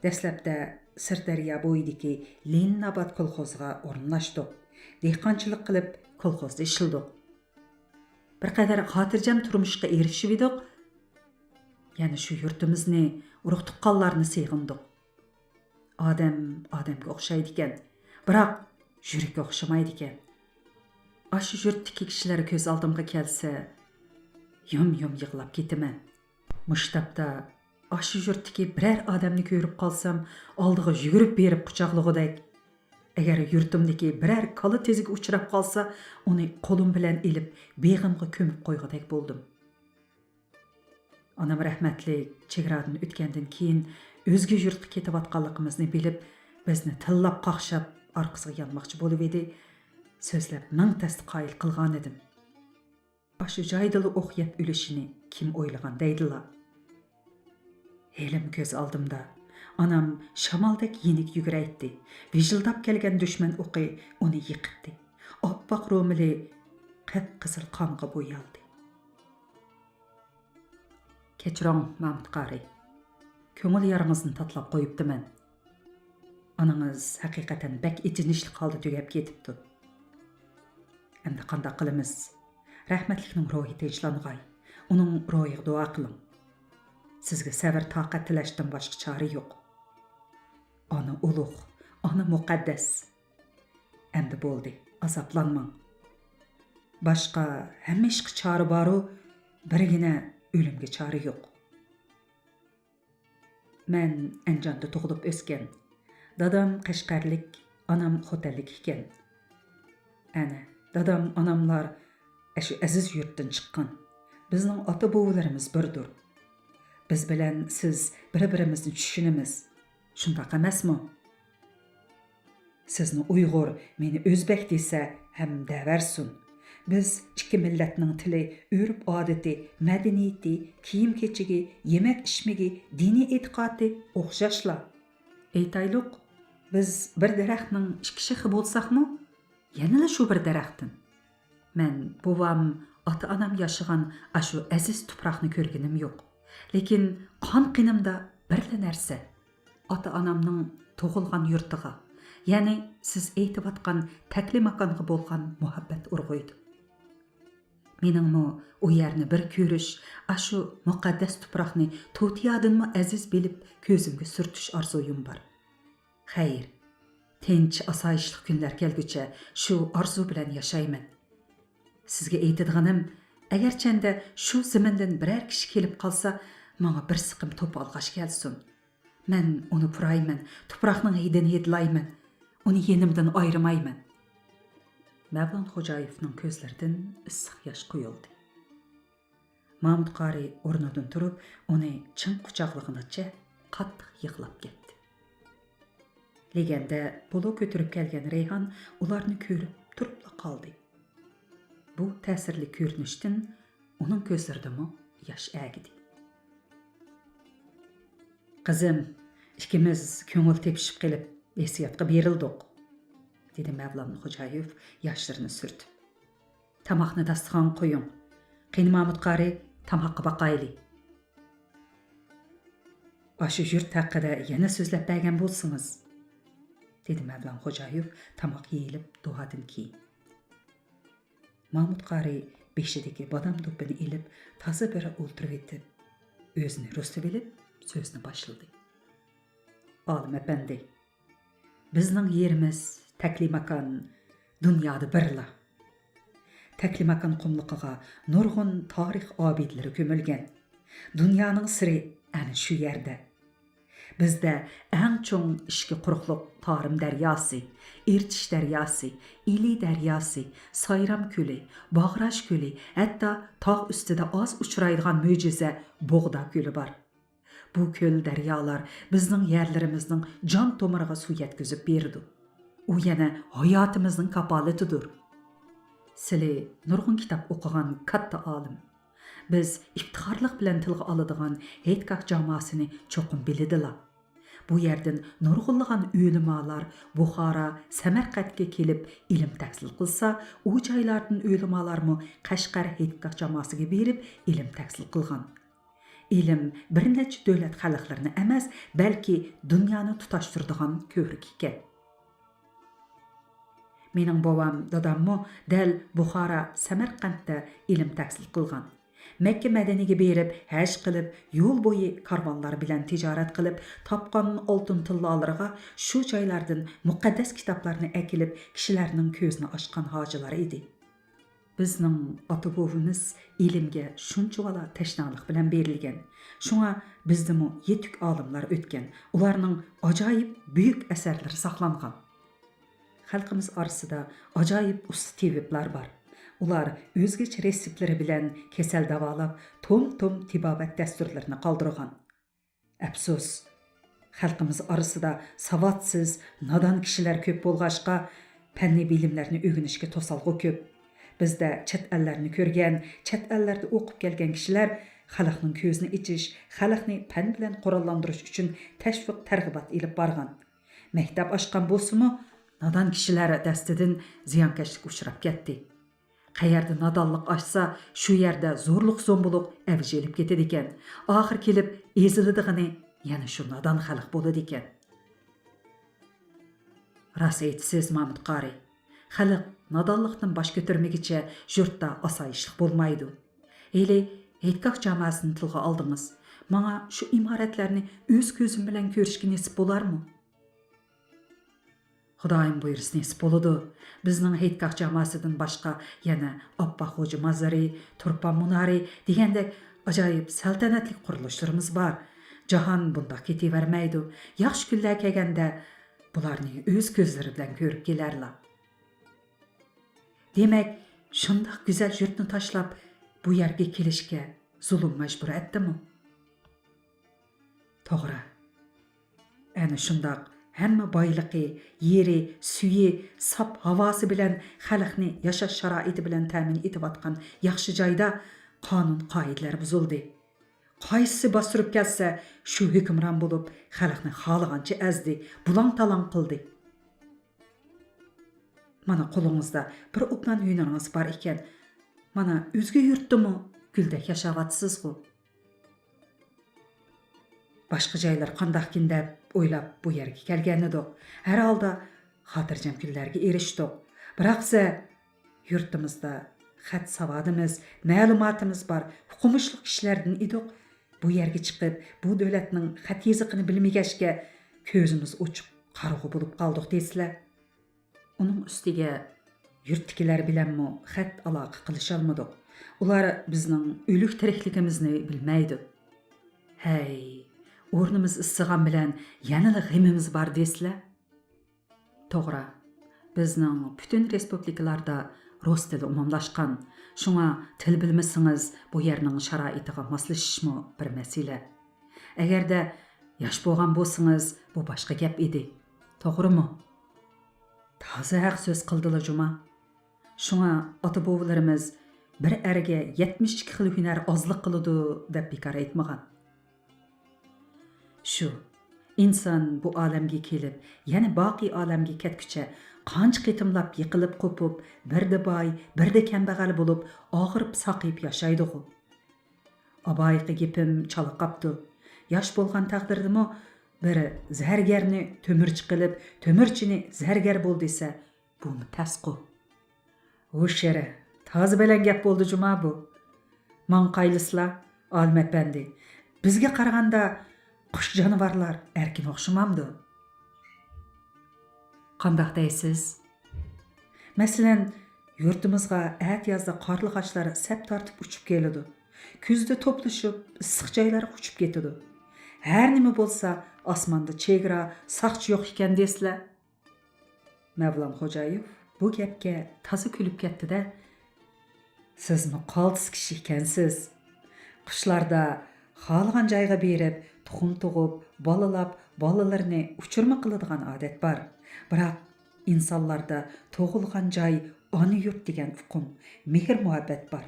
دەسلەپتە سىردەريا بويىدىكى لېنىنئاباد كولخوزىغا ئورۇنلاشتۇق. دېھقانچىلىق قىلىپ، كولخوزدا ئىشلىدۇق. بىر قەدەر خاتىرجەم تۇرمۇشقا ئېرىشىۋىدۇق. يەنە شۇ يۇرتىمىزنى، ئۇرۇق-تۇغقانلارنى سېغىندۇق. ئادەم ئادەمگە ئوخشايدىكەن، بىراق يۈرىكى ئوخشىمايدىكەن. ئاشۇ يۇرتتىكى كىشىلەر كۆز ئالدىمغا كەلسە، يۇم-يۇم يىغلاپ كېتىمەن. مۇشۇ تاپتا ئاشۇ يۇرتتىكى بىرەر ئادەمنى كۆرۈپ قالسام، ئالدىغا يۈگۈرۈپ بېرىپ قۇچاقلىغۇدەك. ئەگەر يۇرتۇمدىكى بىرەر كالا تېزىگە ئۇچراپ قالسا، ئۇنى قولۇم بىلەن ئېلىپ، بېغىمغا كۆمۈپ قويغۇدەك بولدۇم. ئانام رەھمەتلىك چېگرادىن ئۆتكەندىن كېيىن ئۆزگە يۇرتقا كېتىۋاتقانلىقىمىزنى بىلىپ، بىزنى تىللاپ قاقشاپ ئارقىسىغا يانماقچى بولۇۋىدى. سۆزلەپ مىڭ تەستە قايىل قىلغانىدىم. ئاشۇ جايدىلا ئوق يەپ ئۆلۈشىنى كىم ئويلىغان دەيدىلا؟ ھېلىمۇ كۆز ئالدىمدا ئانام شامالدەك يېنىك يۈگۈرەيتتى. ۋىژىلداپ كەلگەن دۈشمەن ئوقى ئۇنى يىقىتتى. ئاپئاق رومىلى قىپقىزىل قانغا بويالدى. كەچۈرۈڭ، مامۇت قارى. كۆڭۈل يارىڭىزنى تاتىلاپ قويۇپتىمەن. ئانىڭىز ھەقىقەتەن بەك ئېچىنىشلىق ھالدا تۈگەپ كېتىپتۇ. ئەمدى قانداق قىلىمىز؟ رەھمەتلىكنىڭ روھى تىنچلانغاي، ئۇنىڭ روھىغا دۇئا قىلىڭ. سىزگە سەۋر-تاقەت تىلەشتىن باشقا چارە يوق. ئانا ئۇلۇغ، ئانا مۇقەددەس. ئەمدى بولدى، ئازابلانماڭ. باشقا ھەممە ئىشقا چارە بارۇ، بىرگىنە ئۆلۈمگە چارە يوق. مەن ئەنجاندا تۇغۇلۇپ ئۆسكەن. دادام قەشقەرلىك، ئانام خوتەنلىك ئىكەن. ئەنە، دادام، ئاناملار ئەشۇ ئەزىز يۇرتتىن چىققان. بىزنىڭ ئاتا-بوۋىلىرىمىز بىردۇر. بىز بىلەن سىز بىر-بىرىمىزنى چۈشىنىمىز. شۇنداق ئەمەسمۇ؟ سىزنى ئۇيغۇر، مېنى ئۆزبەك دېسە ھەم دەۋەرسۇن. بىز ئىككى مىللەتنىڭ تىلى، ئۆرپ-ئادىتى، مەدەنىيىتى، كىيىم-كېچىكى، يېمەك-ئىچمىكى، دىنىي ئېتىقادى ئوخشاشلا. ئېيتايلۇق، بىز بىر دەرەخنىڭ ئىككى شېخى بولساقمۇ، يەنىلا شۇ بىر دەرەختىن. مەن بوۋام، ئاتا-ئانام ياشىغان ئاشۇ ئەزىز تۇپراقنى كۆرگىنىم يوق. لېكىن قان-قېنىمدا بىرلا نەرسە، ئاتا-ئانامنىڭ تۇغۇلغان يۇرتىغا، يەنى سىز ئېيتىۋاتقان تەكلىماكانغا بولغان مۇھەببەت ئۇرغۇيدۇ. مېنىڭمۇ ئۇ يەرنى بىر كۆرۈش، ئاشۇ مۇقەددەس تۇپراقنى توتىيادىنمۇ ئەزىز بىلىپ كۆزۈمگە سۈرتۈش ئارزۇيۇم بار. خەير، تىنچ، ئاسايىشلىق كۈنلەر كەلگۈچە شۇ ئارزۇ بىلەن ياشايمەن. سىزگە ئېيتىدىغىنىم، ئەگەرچەندە شۇ زېمىندىن بىرەر كىشى كېلىپ قالسا، ماڭا بىر سىقىم توپا ئالغاچ كەلسۇن. مەن ئۇنى پۇرايمەن، تۇپراقنىڭ ھىدىنى ھىدلايمەن، ئۇنى يېنىمدىن ئايرىمايمەن. مەۋلان خوجايېۋنىڭ كۆزلىرىدىن ئىسسىق ياش قۇيۇلدى. مامۇت قارى ئورنىدىن تۇرۇپ، ئۇنى چىڭ قۇچاقلىغىنىچە قاتتىق يىغلاپ كەتتى. لېگەندە بولۇ كۆتۈرۈپ كەلگەن رەيھان ئۇلارنى كۆرۈپ تۇرۇپلا قالدى. بۇ تەسىرلىك كۆرۈنۈشتىن ئۇنىڭ كۆزلىرىدىمۇ ياش ئەگىدى. «قىزىم، ئىككىمىز كۆڭۈل تېپىشىپ قېلىپ، ھېسسىياتقا بېرىلدۇق»، دېدى مەۋلان خوجايېف ياشلىرىنى سۈرتۈپ. «تاماقنى داستىخانغا قويۇڭ. قېنى مامۇت قارى، تاماققا باقايلى.» «ئاشۇ يۇرت ھەققىدە يەنە سۆزلەپ بەرگەن بولسىڭىز»، دېدى مەۋلان خوجايېف تاماق يېيىلىپ دۇئادىن كېيىن. مامۇت قارى بېشىدىكى بادام دوپپىنى ئېلىپ، تازا بىر ئولتۇرۇۋېتىپ، ئۆزىنى رۇسلىۋېلىپ سۆزنى باشلىدى. «ئالىم ئەپەندى، بىزنىڭ يېرىمىز تەكلىماكان دۇنيادا بىرلا. تەكلىماكان قۇملۇقىغا نۇرغۇن تارىخ ئابىدىلىرى كۆمۈلگەن. دۇنيانىڭ سىرى ئەنە شۇ يەردە. بىزدە ئەڭ چوڭ ئىچكى قۇرۇقلۇق تارىم دەرياسى، ئىرتىش دەرياسى، ئىلى دەرياسى، سايرام كۆلى، باغراش كۆلى، ھەتتا تاغ ئۈستىدە ئاز ئۇچرايدىغان مۆجىزە بوغدا كۆلى بار. بۇ كۆل، دەريالار بىزنىڭ يەرلىرىمىزنىڭ جان تومۇرىغا سۇ يەتكۈزۈپ بېرىدۇ. ئۇ يەنە ھاياتىمىزنىڭ كاپالىتىدۇر. سىلى نۇرغۇن كىتاب ئوقۇغان كاتتا ئالىم. بىز ئىپتىخارلىق بىلەن تىلغا ئالىدىغان ھېيتگاھ جاماسىنى چوقۇم بىلىدىلا. بۇ يەردىن نۇرغۇنلىغان ئۆلىمالار بۇخارا، سەمەرقەنتكە كېلىپ ئىلىم تەھسىل قىلسا، ئۇ جايلاردىن ئۆلىمالارمۇ قەشقەر ھېيتگاھ جاماسىگە بېرىپ ئىلىم تەھسىل قىلغان. ئىلىم بىر نەچچە دۆلەت خەلقلىرىنى ئەمەس، بەلكى دۇنيانى تۇتاشتۇرىدىغان كۆۋرۈك ئىكەن. مېنىڭ بوۋام، داداممۇ دەل بۇخارا، سەمەرقەنتتە ئىلىم تەھسىل قىلغان. مەككە مەدىنىگە بېرىپ، ھەج قىلىپ، يول بويى كارۋانلار بىلەن تىجارەت قىلىپ، تاپقان ئالتۇن تىللالىرىغا شۇ جايلاردىن مۇقەددەس كىتابلارنى ئەكېلىپ، كىشىلەرنىڭ كۆزىنى ئاچقان ھاجىلار ئىدى. بىزنىڭ ئاتا-بوۋىمىز ئىلىمگە شۇنچىۋالا تەشنالىق بىلەن بېرىلگەن. شۇڭا بىزدىمۇ يېتۈك ئالىملار ئۆتكەن، ئۇلارنىڭ ئاجايىپ بۈيۈك ئەسەرلىرى ساقلانغان. خەلقىمىز ئارىسىدا ئاجايىپ ئۇستا تېۋىپلار بار. ئۇلار ئۆزگىچە رېتسېپلىرى بىلەن كېسەل داۋالاپ، توم-توم تېبابەت دەستۇرلىرىنى قالدۇرغان. ئەپسۇس، خەلقىمىز ئارىسىدا ساۋاتسىز، نادان كىشىلەر كۆپ بولغاچقا، پەننىي بىلىملەرنى ئۆگىنىشكە توسالغۇ كۆپ. بىزدە چەت ئەللەرنى كۆرگەن، چەت ئەللەردە ئوقۇپ كەلگەن كىشىلەر خەلقنىڭ كۆزىنى ئېچىش، خەلقنى پەن بىلەن قوراللاندۇرۇش ئۈچۈن تەشۋىق-تەرغىبات ئېلىپ بارغان. مەكتەپ ئاچقان بولسىمۇ، نادان كىشىلەر دەستىدىن زىيانكەشلىككە ئۇچراپ كەتتى. قەيەردە نادانلىق ئاشسا، شۇ يەردە زورلۇق-زومبۇلۇق ئەۋج ئېلىپ كېتىدىكەن. ئاخىر كېلىپ ئېزىلىدىغىنى يەنە شۇ نادان خەلق بولىدىكەن. راست ئېيتىسىز، مامۇت قارى. خەلق نادانلىقتىن باش كۆتۈرمىگۈچە يۇرتتا ئاسايىشلىق بولمايدۇ. ھېلى ھېيتگاھ جاماسىنى تىلغا ئالدىڭىز. ماڭا شۇ ئىمارەتلەرنى ئۆز كۆزۈم بىلەن كۆرۈشكە نېسىپ بولارمۇ؟ خۇدايىم بۇيرۇسا نېسىپ بولىدۇ. بىزنىڭ ھېيتگاھ جاماسىدىن باشقا يەنە ئاپپاق خوجا مازىرى، تۇرپان مۇنارى دېگەندەك ئاجايىپ سەلتەنەتلىك قۇرۇلۇشلىرىمىز بار. جاھان بۇنداق كېتىۋەرمەيدۇ. ياخشى كۈنلەر كەلگەندە بۇلارنى ئۆز كۆزلىرى بىلەن كۆرۈپ كېلەرلا. دېمەك، شۇنداق گۈزەل يۇرتنى تاشلاپ، بۇ يەرگە كېلىشكە زۇلۇم مەجبۇر ئەتتىمۇ؟ توغرا. ئەنە شۇنداق ھەممە بايلىقى، يېرى، سۈيى، ساپ ھاۋاسى بىلەن خەلقنى ياشاش شارائىتى بىلەن تەمىن ئېتىۋاتقان ياخشى جايدا قانۇن-قائىدىلەر بۇزۇلدى. قايسىسى باستۇرۇپ كەلسە، شۇ ھۆكۈمران بولۇپ، خەلقنى خالىغانچە ئەزدى، بۇلاڭ-تالاڭ قىلدى. مانا قولىڭىزدا بىر ئوبدان ھۈنىرىڭىز بار ئىكەن، مانا ئۆزگە يۇرتتىمۇ گۈلدەك ياشاۋاتىسىزغۇ. باشقا جايلار قانداقكىن دەپ ئويلاپ بۇ يەرگە كەلگەنىدۇق. ھەر ھالدا خاتىرجەم كۈنلەرگە ئېرىشتۇق. بىراق سە يۇرتىمىزدا خەت ساۋادىمىز، مەلۇماتىمىز بار، ئوقۇمۇشلۇق كىشىلەردىن ئىدۇق. بۇ يەرگە چىقىپ، بۇ دۆلەتنىڭ خەت يېزىقىنى بىلمىگەچكە، كۆزىمىز ئوچۇق قارىغۇ بولۇپ قالدۇق دەيسىلەر. ئۇنىڭ ئۈستىگە يۇرتتىكىلەر بىلەنمۇ خەت ئالاقە قىلىشالمىدۇق. ئۇلار بىزنىڭ ئۆلۈك تىرىكلىكىمىزنى بىلمەيدۇ. ھەي، ئورنىمىز ئىسسىغان بىلەن يەنىلا غېمىمىز بار دەيسىلەر. توغرا، بىزنىڭ پۈتۈن رېسپۇبلىكىلاردا رۇس تىلى ئومۇملاشقان. شۇڭا تىل بىلمىسىڭىز، بۇ يەرنىڭ شارائىتىغا ماسلىشىشمۇ بىر مەسىلە. ئەگەردە ياش بولغان بولسىڭىز، بۇ باشقا گەپ ئىدى. توغرىمۇ؟ تازا ھەق سۆز قىلدىلا جۇما. شۇڭا ئاتا-بوۋىلىرىمىز «بىر ئەرگە يەتمىش ئىككى خىل ھۈنەر ئازلىق قىلىدۇ» دەپ بىكار ئېيتمىغان. شۇ، ئىنسان بۇ ئالەمگە كېلىپ، يەنە باقىي ئالەمگە كەتكۈچە قانچە قېتىملاپ يىقىلىپ قوپۇپ، بىردە باي، بىردە كەمبەغەل بولۇپ، ئاغرىپ ساقىيىپ ياشايدىغۇ. ئابايىقى گېپىم چالا قاپتۇ. ياش بولغان تەقدىردىمۇ بىر زەرگەرنى تۆمۈرچى قىلىپ، تۆمۈرچىنى زەرگەر بول دېسە، بۇمۇ تەسقۇ. ھوشيەر، تازا بەلەن گەپ بولدى جۇما بۇ. ماڭقايلىسىلا، ئالىم ئەپەندى. بىزگە قارىغاندا قۇش جانىۋارلار ئەركىن ئوخشىمامدۇ؟ قانداق دەيسىز؟ مەسىلەن، يۇرتىمىزغا ئەتىيازدا قارلىغاچلار سەپ تارتىپ ئۇچۇپ كېلىدۇ. كۈزدە توپلىشىپ ئىسسىق جايلارغا ئۇچۇپ كېتىدۇ. ھەر نېمە بولسا، ئاسماندا چېگرا، ساقچى يوق ئىكەن دەيسىلەر. مەۋلان خوجايېف بۇ گەپكە تازا كۈلۈپ كەتتى-دە، سىزمۇ قالتىس كىشى ئىكەنسىز. قۇشلاردا خالىغان جايغا بېرىپ، تۇخۇم تۇغۇپ، بالىلاپ، بالىلىرىنى ئۇچۇرما قىلىدىغان ئادەت بار. بىراق ئىنسانلاردا تۇغۇلغان جاي ئانا يۇرت دېگەن ئۇقۇم، مېھىر-مۇھەببەت بار.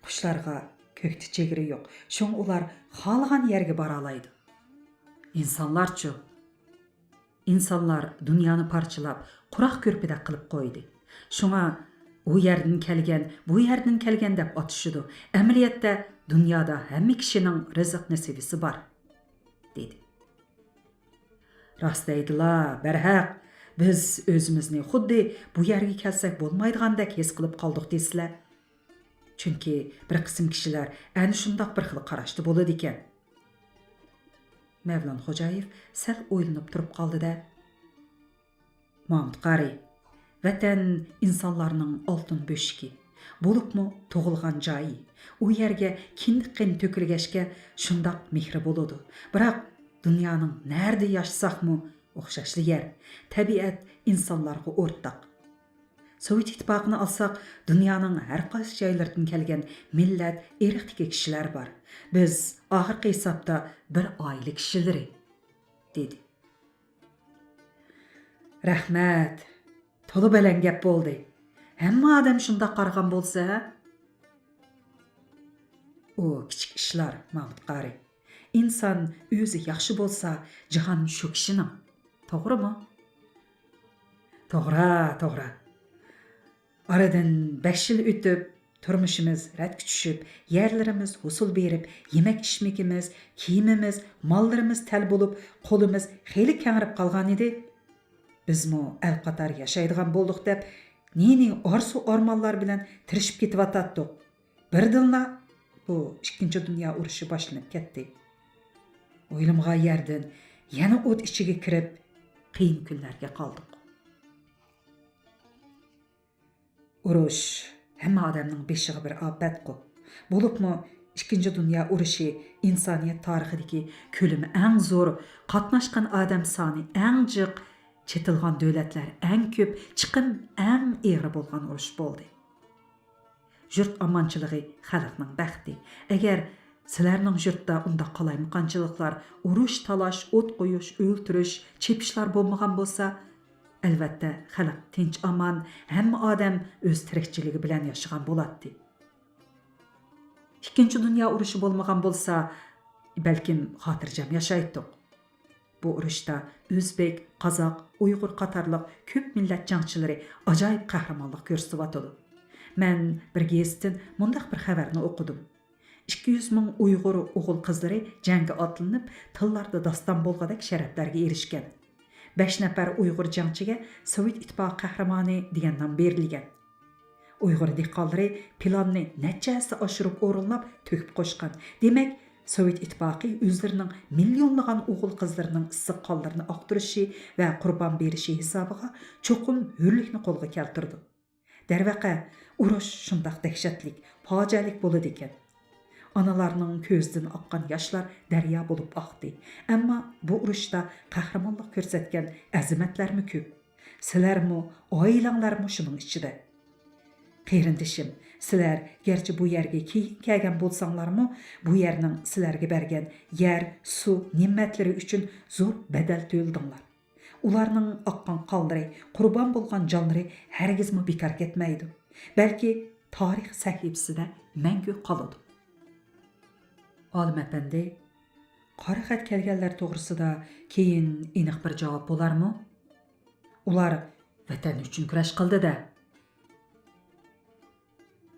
قۇشلارغا كۆكتە چېگرا يوق، شۇڭا ئۇلار خالىغان يەرگە بارالايدۇ. ئىنسانلارچۇ؟ ئىنسانلار دۇنيانى پارچىلاپ، قۇراق كۆرپىدەك قىلىپ قويدى. شۇڭا ئۇ يەردىن كەلگەن، بۇ يەردىن كەلگەن دەپ ئاتىشىدۇ. ئەمەلىيەتتە دۇنيادا ھەممە كىشىنىڭ رىزىق نېسىۋىسى بار، دېدى. راست دەيدىلا، بەرھەق، بىز ئۆزىمىزنى خۇددى بۇ يەرگە كەلسەك بولمايدىغاندەك ھېس قىلىپ قالدۇق دېسىلە. چۈنكى بىر قىسىم كىشىلەر ئەنە شۇنداق بىر خىل قاراشتا بولىدىكەن. مەۋلان خوجايېف سەل ئويلىنىپ تۇرۇپ قالدى-دە، مامۇت قارى، ۋەتەن ئىنسانلارنىڭ ئالتۇن بۆشۈكى، بولۇپمۇ تۇغۇلغان جايى. ئۇ يەرگە كىندىك قېنى تۆكۈلگەچكە شۇنداق مېھرى بولىدۇ. بىراق دۇنيانىڭ نەدە ياشىساقمۇ ئوخشاشلا يەر، تەبىئەت ئىنسانلارغا ئورتاق. سوۋېت ئىتتىپاقىنى ئالساق، دۇنيانىڭ ھەر قايسى جايلىرىدىن كەلگەن مىللەت، ئىرقتىكى كىشىلەر بار. بىز ئاخىرقى ھېسابتا بىر ئائىلە كىشىلىرى، دېدى. رەھمەت، تولا بەلەن گەپ بولدى. ھەممە ئادەم شۇنداق قارىغان بولسا، ھە؟ ئۇ كىچىك ئىشلار، مامۇت قارى. ئىنسان ئۆزى ياخشى بولسا، جاھان شۇ كىشىنىڭ. توغرىمۇ؟ توغرا، توغرا. ئارىدىن بەش يىل ئۆتۈپ، تۇرمۇشىمىز رەتكە چۈشۈپ، يەرلىرىمىز ھوسۇل بېرىپ، يېمەك-ئىچمىكىمىز، كىيىمىمىز، ماللىرىمىز تەل بولۇپ، قولىمىز خېلى كەڭرەپ قالغانىدى. بىزمۇ ئەل قاتار ياشايدىغان بولدۇق دەپ، نى-نى ئارزۇ-ئارمانلار بىلەن تىرىشىپ كېتىۋاتاتتۇق. بىردىنلا بۇ ئىككىنچى دۇنيا ئۇرۇشى باشلىنىپ كەتتى. ئويلىمىغان يەردىن يەنە ئوت ئىچىگە كىرىپ، قىيىن كۈنلەرگە قالدۇق. ئۇرۇش ھەممە ئادەمنىڭ بېشىغا بىر ئاپەتقۇ. بولۇپمۇ ئىككىنچى دۇنيا ئۇرۇشى ئىنسانىيەت تارىخىدىكى كۆلىمى ئەڭ زور، قاتناشقان ئادەم سانى ئەڭ جىق، چېتىلغان دۆلەتلەر ئەڭ كۆپ، چىقىم ئەڭ ئېغىر بولغان ئۇرۇش بولدى. يۇرت ئامانچىلىقى خەلقنىڭ بەختى. ئەگەر سىلەرنىڭ يۇرتتا ئۇنداق قالايمىقانچىلىقلار، ئۇرۇش، تالاش، ئوت قويۇش، ئۆلتۈرۈش، چېپىشلار بولمىغان بولسا، ئەلۋەتتە، خەلق تىنچ-ئامان، ھەممە ئادەم ئۆز تىرىكچىلىكى بىلەن ياشىغان بولاتتى. ئىككىنچى دۇنيا ئۇرۇشى بولمىغان بولسا، بەلكىم خاتىرجەم ياشايتتۇق. بۇ ئۇرۇشتا ئۆزبېك، قازاق، ئۇيغۇر قاتارلىق كۆپ مىللەت جەڭچىلىرى ئاجايىپ قەھرىمانلىق كۆرسىتىۋاتىدۇ. مەن بىر گېزىتتىن مۇنداق بىر خەۋەرنى ئوقۇدۇم. ئىككى يۈز مىڭ ئۇيغۇر ئوغۇل-قىزلىرى جەڭگە ئاتلىنىپ، تىللاردا داستان بولغۇدەك شەرەپلەرگە ئېرىشكەن. بەش نەپەر ئۇيغۇر جەڭچىگە سوۋېت ئىتتىپاقى قەھرىمانى دېگەن نام بېرىلگەن. ئۇيغۇر دېھقانلىرى پىلاننى نەچچە ھەسسە ئاشۇرۇپ ئورۇنلاپ، تۆھپە قوشقان. دېمەك، سوۋېت ئىتتىپاقى ئۆزلىرىنىڭ مىليونلىغان ئوغۇل-قىزلىرىنىڭ ئىسسىق قانلىرىنى ئاقتۇرۇشى ۋە قۇربان بېرىشى ھېسابىغا چوقۇم ھۆرلۈكنى قولغا كەلتۈرىدۇ. دەرۋەقە، ئۇرۇش شۇنداق دەھشەتلىك، پاجىئەلىك بولىدىكەن. ئانىلارنىڭ كۆزىدىن ئاققان ياشلار دەريا بولۇپ ئاقتى. ئەمما بۇ ئۇرۇشتا قەھرىمانلىق كۆرسەتكەن ئەزىمەتلەرمۇ كۆپ. سىلەرمۇ، ئائىلەڭلارمۇ شۇنىڭ ئىچىدە. قېرىندىشىم، سىلەر گەرچە بۇ يەرگە كېيىن كەلگەن بولساڭلارمۇ، بۇ يەرنىڭ سىلەرگە بەرگەن يەر، سۇ، نېمەتلىرى ئۈچۈن زور بەدەل تۆلىدىڭلار. ئۇلارنىڭ ئاققان قانلىرى، قۇربان بولغان جانلىرى ھەرگىزمۇ بىكار كەتمەيدۇ. بەلكى تارىخ سەھىپىسىدە مەڭگۈ قالىدۇ. ئالىم ئەپەندى، قارا خەت كەلگەنلەر توغرىسىدا كېيىن ئېنىق بىر جاۋاب بولارمۇ؟ ئۇلار ۋەتەن ئۈچۈن كۈرەش قىلدى-دە.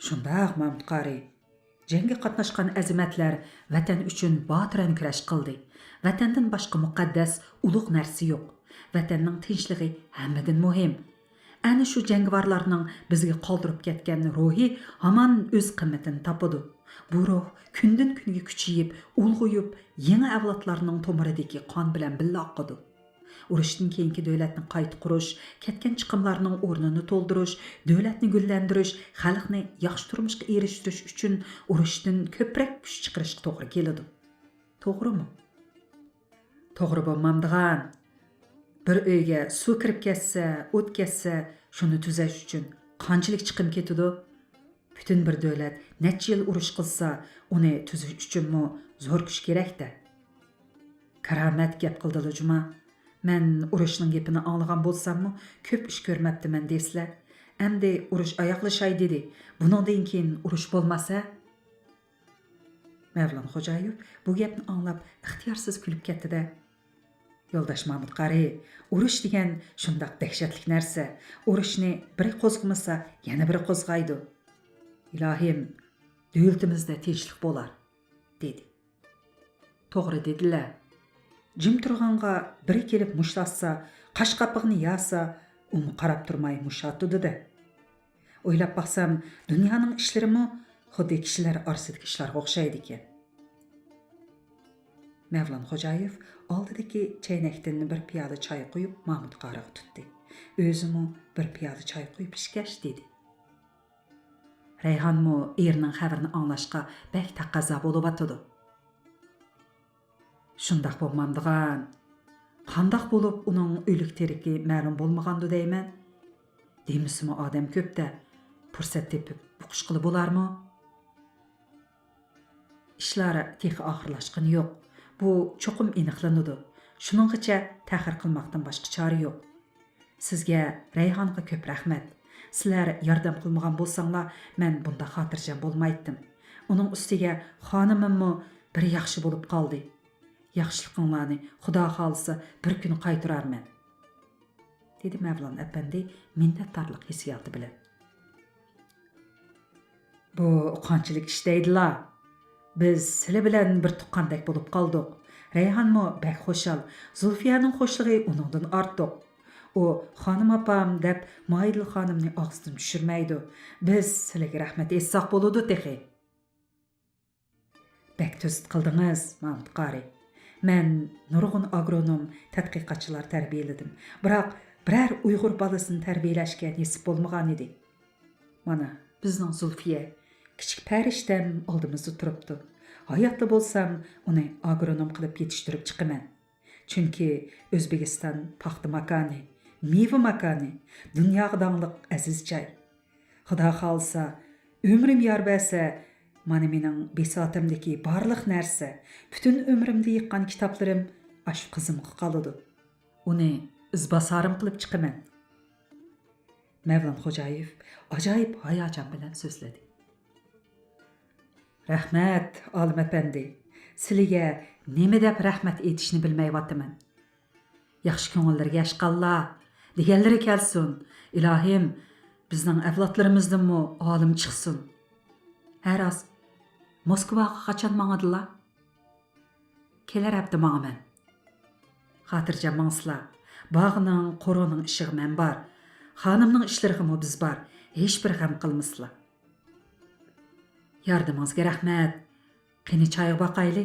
شۇنداق، مامۇت قارى. جەڭگە قاتناشقان ئەزىمەتلەر ۋەتەن ئۈچۈن باتۇرانە كۈرەش قىلدى. ۋەتەندىن باشقا مۇقەددەس، ئۇلۇغ نەرسە يوق. ۋەتەننىڭ تىنچلىقى ھەممىدىن مۇھىم. ئەنە شۇ جەڭگىۋارلارنىڭ بىزگە قالدۇرۇپ كەتكەن روھى ھامان ئۆز قىممىتىنى تاپىدۇ. بۇ روھ كۈندىن-كۈنگە كۈچىيىپ، ئۇلغىيىپ، يېڭى ئەۋلادلارنىڭ تومۇرىدىكى قان بىلەن بىللە ئاقىدۇ. ئۇرۇشتىن كېيىنكى دۆلەتنى قايتا قۇرۇش، كەتكەن چىقىملارنىڭ ئورنىنى تولدۇرۇش، دۆلەتنى گۈللەندۈرۈش، خەلقنى ياخشى تۇرمۇشقا ئېرىشتۈرۈش ئۈچۈن ئۇرۇشتىن كۆپرەك كۈچ چىقىرىشقا توغرا كېلىدۇ. توغرىمۇ؟ توغرا بولمامدىغان. بىر ئۆيگە سۇ كىرىپ كەتسە، ئوت كەتسە، شۇنى تۈزەش ئۈچۈن قانچىلىك چىقىم كېتىدۇ؟ پۈتۈن بىر دۆلەت نەچچە يىل ئۇرۇش قىلسا، ئۇنى تۈزۈش ئۈچۈنمۇ زور كۈچ كېرەك-دە. كارامەت گەپ قىلدىلا جۇما. مەن ئۇرۇشنىڭ گېپىنى ئاڭلىغان بولساممۇ، كۆپ ئىش كۆرمەپتىمەن دەيسىلەر. ئەمدى ئۇرۇش ئاياغلىشاي دېدى. بۇنىڭدىن كېيىن ئۇرۇش بولماس ھە؟ مەۋلان خوجايېۋ بۇ گەپنى ئاڭلاپ ئىختىيارسىز كۈلۈپ كەتتى-دە. يولداش مامۇت قارى، ئۇرۇش دېگەن شۇنداق دەھشەتلىك نەرسە. ئۇرۇشنى بىرى قوزغىمىسا، يەنە بىرى قوزغايدۇ. ئىلاھىم، دۆلىتىمىزدە تىنچلىق بولار، دېدى. توغرا دېدىلە. جىم تۇرغانغا بىرى كېلىپ مۇشت ئاتسا، قاش قاپىقىنى ياسا، ئۇمۇ قاراپ تۇرماي مۇشت ئاتىدۇ-دە. ئويلاپ باقسام، دۇنيانىڭ ئىشلىرىمۇ خۇددى كىشىلەر ئارىسىدىكى ئىشلارغا ئوخشايدىكەن. مەۋلان خوجايېۋ ئالدىدىكى چەينەكتىن بىر پىيالە چاي قۇيۇپ، مامۇت قارىغا تۇتتى. ئۆزىمۇ بىر پىيالە چاي قۇيۇپ ئىچكەچ دېدى. رەيھانمۇ ئېرىنىڭ خەۋىرىنى ئاڭلاشقا بەك تەقەززا بولۇۋاتىدۇ. شۇنداق بولمامدىغان. قانداق بولۇپ ئۇنىڭ ئۆلۈك-تىرىكى مەلۇم بولمىغاندۇ دەيمەن. دېمىسىمۇ ئادەم كۆپ-دە، پۇرسەت تېپىپ ئوقۇشقىلى بولارمۇ؟ ئىشلار تېخى ئاخىرلاشقىنى يوق. بۇ چوقۇم ئېنىقلىنىدۇ. شۇنىڭغىچە تەخىر قىلماقتىن باشقا چارە يوق. سىزگە، رەيھانغا كۆپ رەھمەت. سىلەر ياردەم قىلمىغان بولساڭلار، مەن بۇنداق خاتىرجەم بولمايتتىم. ئۇنىڭ ئۈستىگە خانىمىممۇ بىر ياخشى بولۇپ قالدى. ياخشىلىقىڭلارنى، خۇدا خالىسا، بىر كۈنى قايتۇرارمەن، دېدى مەۋلان ئەپەندى مىننەتدارلىق ھېسسىياتى بىلەن. بۇ قانچىلىك ئىش دەيدىلا؟ بىز سىلە بىلەن بىر تۇغقاندەك بولۇپ قالدۇق. رەيھانمۇ بەك خۇشال. زۇلفىيەنىڭ خۇشلۇقى ئۇنىڭدىن ئارتۇق. ئۇ خانىم ئاپام دەپ ماھىدىل خانىمنى ئاغزىدىن چۈشۈرمەيدۇ. بىز سىلىگە رەھمەت ئېيتساق بولىدۇ تېخى. بەك تۈزۈت قىلدىڭىز، مامۇت قارى. مەن نۇرغۇن ئاگرونوم، تەتقىقاتچىلار تەربىيەلىدىم. بىراق بىرەر ئۇيغۇر بالىسىنى تەربىيەلەشكە نېسىپ بولمىغانىدى. مانا، بىزنىڭ زۇلفىيە، كىچىك پەرىشتەم ئالدىمىزدا تۇرۇپتۇ. ھاياتلا بولسام، ئۇنى ئاگرونوم قىلىپ يېتىشتۈرۈپ چىقىمەن. چۈنكى ئۆزبېكىستان پاختا ماكانى، مېۋە ماكانى، دۇنياغا داڭلىق ئەزىز جاي. خۇدا خالىسا، ئۆمرۈم يار بەرسە، مانا مېنىڭ بىساتىمدىكى بارلىق نەرسە، پۈتۈن ئۆمرۈمدە يىغقان كىتابلىرىم ئاشۇ قىزىمغا قالىدۇ. ئۇنى ئىزباسارىم قىلىپ چىقىمەن. مەۋلان خوجايېف ئاجايىپ ھاياجان بىلەن سۆزلىدى. رەھمەت، ئالىم ئەپەندى. سىلىگە نېمە دەپ رەھمەت ئېيتىشنى بىلمەيۋاتىمەن. ياخشى كۆڭۈللىرىگە ئەشقاللا، دېگەنلىرى كەلسۇن. ئىلاھىم، بىزنىڭ ئەۋلادلىرىمىزدىنمۇ ئالىم چىقسۇن. ھە راست، موسكۋاغا قاچان ماڭىدىلا؟ كېلەر ھەپتە ماڭىمەن. خاتىرجەم ماڭسىلا، باغنىڭ، قورۇنىڭ ئىشىغا مەن بار. خانىمنىڭ ئىشلىرىغىمۇ بىز بار. ھېچبىر غەم قىلمىسىلا. ياردىمىڭىزگە رەھمەت. قېنى چايغا باقايلى.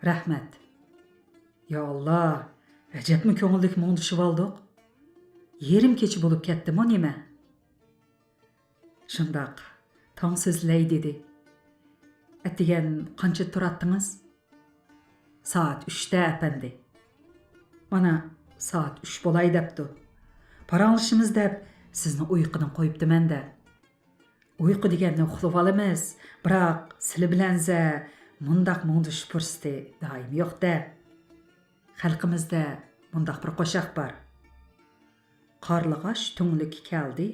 رەھمەت. يا ئاللا، ئەجەبمۇ كۆڭۈللۈك مۇڭدىشىۋالدۇق. يېرىم كېچە بولۇپ كەتتىمۇ نېمە؟ شۇنداق، تاڭ سۆزلەي دېدى. ئەتىگەن قانچىدا تۇراتتىڭىز؟ سائەت ئۈچتە، ئەپەندى. مانا، سائەت ئۈچ بولاي دەپتۇ. پاراڭلىشىمىز دەپ سىزنى ئۇيقۇدىن قويۇپتىمەن-دە. ئۇيقۇ دېگەننى ئۇخلىۋالىمىز، بىراق سىلە بىلەنزە مۇنداق مۇڭدىشىش پۇرسىتى دائىم يوق-دە. خەلقىمىزدە مۇنداق بىر قوشاق بار. قارلىغاچ تۈڭلۈككە كەلدى،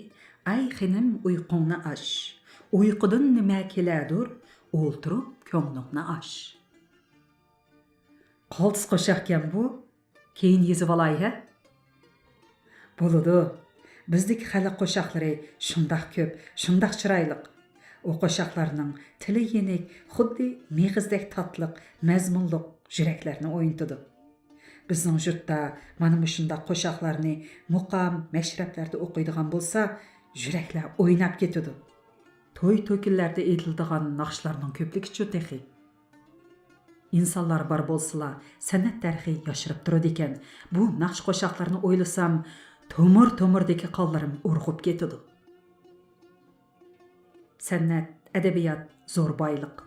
ئەي خېنىم، ئۇيقۇڭنى ئاچ. ئۇيقۇدىن نېمە كېلەدۇر، ئولتۇرۇپ كۆڭلۈڭنى ئاچ. قالتىس قوشاقكەن بۇ، كېيىن يېزىۋالاي ھە. بولىدۇ. بىزدىكى خەلق قوشاقلىرى شۇنداق كۆپ، شۇنداق چىرايلىق. ئۇ قوشاقلارنىڭ تىلى يېنىك، خۇددى مېغىزدەك تاتلىق، مەزمۇنلۇق، يۈرەكلەرنى ئوينىتىدۇ. بىزنىڭ يۇرتتا مانا مۇشۇنداق قوشاقلارنى مۇقام، مەشرەپلەردە ئوقۇيدىغان بولسا، يۈرەكلەر ئويناپ كېتىدۇ. توي-توكۇنلاردا ئېيتىلىدىغان ناخشىلارنىڭ كۆپلۈكىچۇ تېخى. ئىنسانلار بار بولسىلا، سەنئەت دەرىخى ياشىرىپ تۇرىدىكەن. بۇ ناخشا-قوشاقلارنى ئويلىسام، تومۇر-تومۇردىكى قانلىرىم ئۇرغۇپ كېتىدۇ. سەنئەت، ئەدەبىيات زور بايلىق.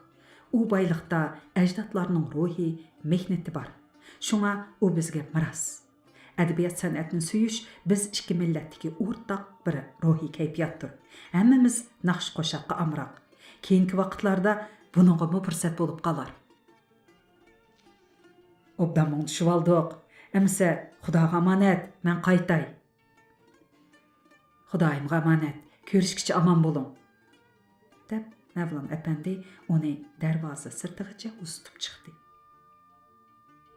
ئۇ بايلىقتا ئەجدادلارنىڭ روھى، مېھنىتى بار. شۇڭا ئۇ بىزگە مىراس. ئەدەبىيات-سەنئەتنى سۆيۈش بىز ئىككى مىللەتتىكى ئورتاق بىر روھىي كەيپىياتتۇر. ھەممىمىز ناخشا-قوشاققا ئامراق. كېيىنكى ۋاقىتلاردا بۇنىڭغىمۇ پۇرسەت بولۇپ قالار. ئوبدان مۇڭدىشىۋالدۇق. ئەمىسە، خۇداغا ئامانەت، مەن قايتاي. خۇدايىمغا ئامانەت، كۆرۈشكىچە ئامان بولۇڭ، دەپ، مەۋلان ئەپەندى ئۇنى دەرۋازا سىرتىغىچە ئۇزىتىپ چىقتى.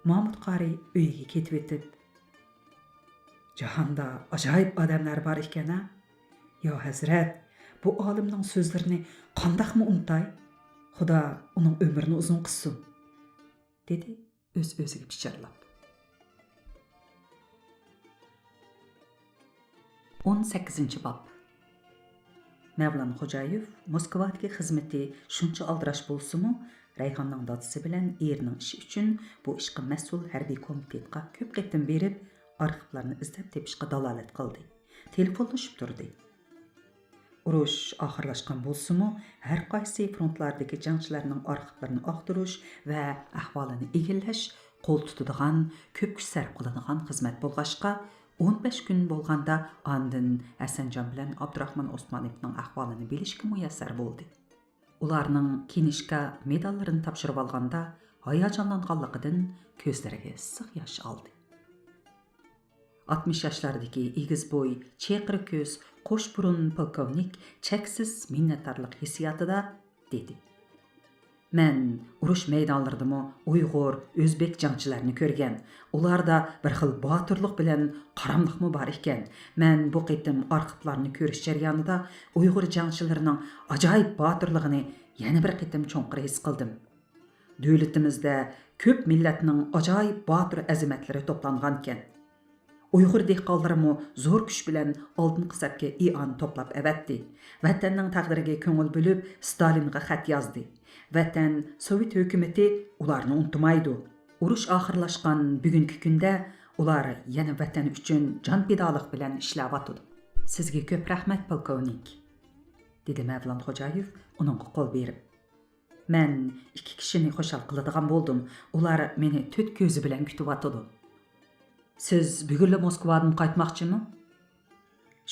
مامۇت قارى ئۆيىگە كېتىۋېتىپ، جاھاندا ئاجايىپ ئادەملەر بار ئىكەن ھە. يا ھەزرەت، بۇ ئالىمنىڭ سۆزلىرىنى قانداقمۇ ئۇنتاي؟ خۇدا ئۇنىڭ ئۆمرىنى ئۇزۇن قىلسۇن، دېدى ئۆز-ئۆزىگە پىچىرلاپ. ئون سەككىزىنچى باب. مەۋلان خوجايېف موسكۋادىكى خىزمىتى شۇنچە ئالدىراش بولسىمۇ، رەيھاننىڭ دادىسى بىلەن ئېرىنىڭ ئىشى ئۈچۈن بۇ ئىشقا مەسئۇل ھەربىي كومىتېتقا كۆپ قېتىم بېرىپ، ئارخىپلارنى ئىزدەپ تېپىشقا دالالەت قىلدى. تېلېفونلىشىپ تۇردى. ئۇرۇش ئاخىرلاشقان بولسىمۇ، ھەر قايسى فرونتلاردىكى جەڭچىلەرنىڭ ئارخىپلىرىنى ئاختۇرۇش ۋە ئەھۋالىنى ئىگىلەش قول تۇتىدىغان، كۆپ كۈچ سەرپ قىلىدىغان خىزمەت بولغاچقا، ئون بەش كۈن بولغاندا ئاندىن ھەسەنجان بىلەن ئابدۇراخمان ئوسمانوۋنىڭ ئەھۋالىنى بىلىشكە مۇيەسسەر بولدى. ئۇلارنىڭ كىنىشكا مېداللىرىنى تاپشۇرۇۋالغاندا ھاياجانلانغانلىقىدىن كۆزلىرىگە ئىسسىق ياش ئالدى. ئاتمىش ياشلاردىكى ئېگىز بوي، چېقىر كۆز، قوش بۇرۇن پولكوۋنىك چەكسىز مىننەتدارلىق ھېسسىياتىدا دېدى: مەن ئۇرۇش مەيدانلىرىدىمۇ ئۇيغۇر، ئۆزبېك جەڭچىلەرنى كۆرگەن. ئۇلاردا بىر خىل باتۇرلۇق بىلەن قاراملىقمۇ بار ئىكەن. مەن بۇ قېتىم ئارخىپلارنى كۆرۈش جەريانىدا ئۇيغۇر جەڭچىلىرىنىڭ ئاجايىپ باتۇرلۇقىنى يەنە بىر قېتىم چوڭقۇر ھېس قىلدىم. دۆلىتىمىزدە كۆپ مىللەتنىڭ ئاجايىپ باتۇر ئەزىمەتلىرى توپلانغانىكەن. ئۇيغۇر دېھقانلىرىمۇ زور كۈچ بىلەن ئالدىنقى سەپكە ئىئانە توپلاپ ئەۋەتتى. ۋەتەننىڭ تەقدىرىگە كۆڭۈل بۆلۈپ، ستالىنغا خەت يازدى. ۋەتەن، سوۋېت ھۆكۈمىتى ئۇلارنى ئۇنتۇمايدۇ. ئۇرۇش ئاخىرلاشقان بۈگۈنكى كۈندە ئۇلار يەنە ۋەتەن ئۈچۈن جان پىدالىق بىلەن ئىشلەۋاتىدۇ. سىزگە كۆپ رەھمەت، پولكوۋنىك، دېدى مەۋلان خوجايېف ئۇنىڭغا قول بېرىپ. مەن ئىككى كىشىنى خۇشال قىلىدىغان بولدۇم. ئۇلار مېنى تۆت كۆزى بىلەن كۈتۈۋاتىدۇ. سىز بۈگۈنلا موسكۋادىن قايتماقچىمۇ؟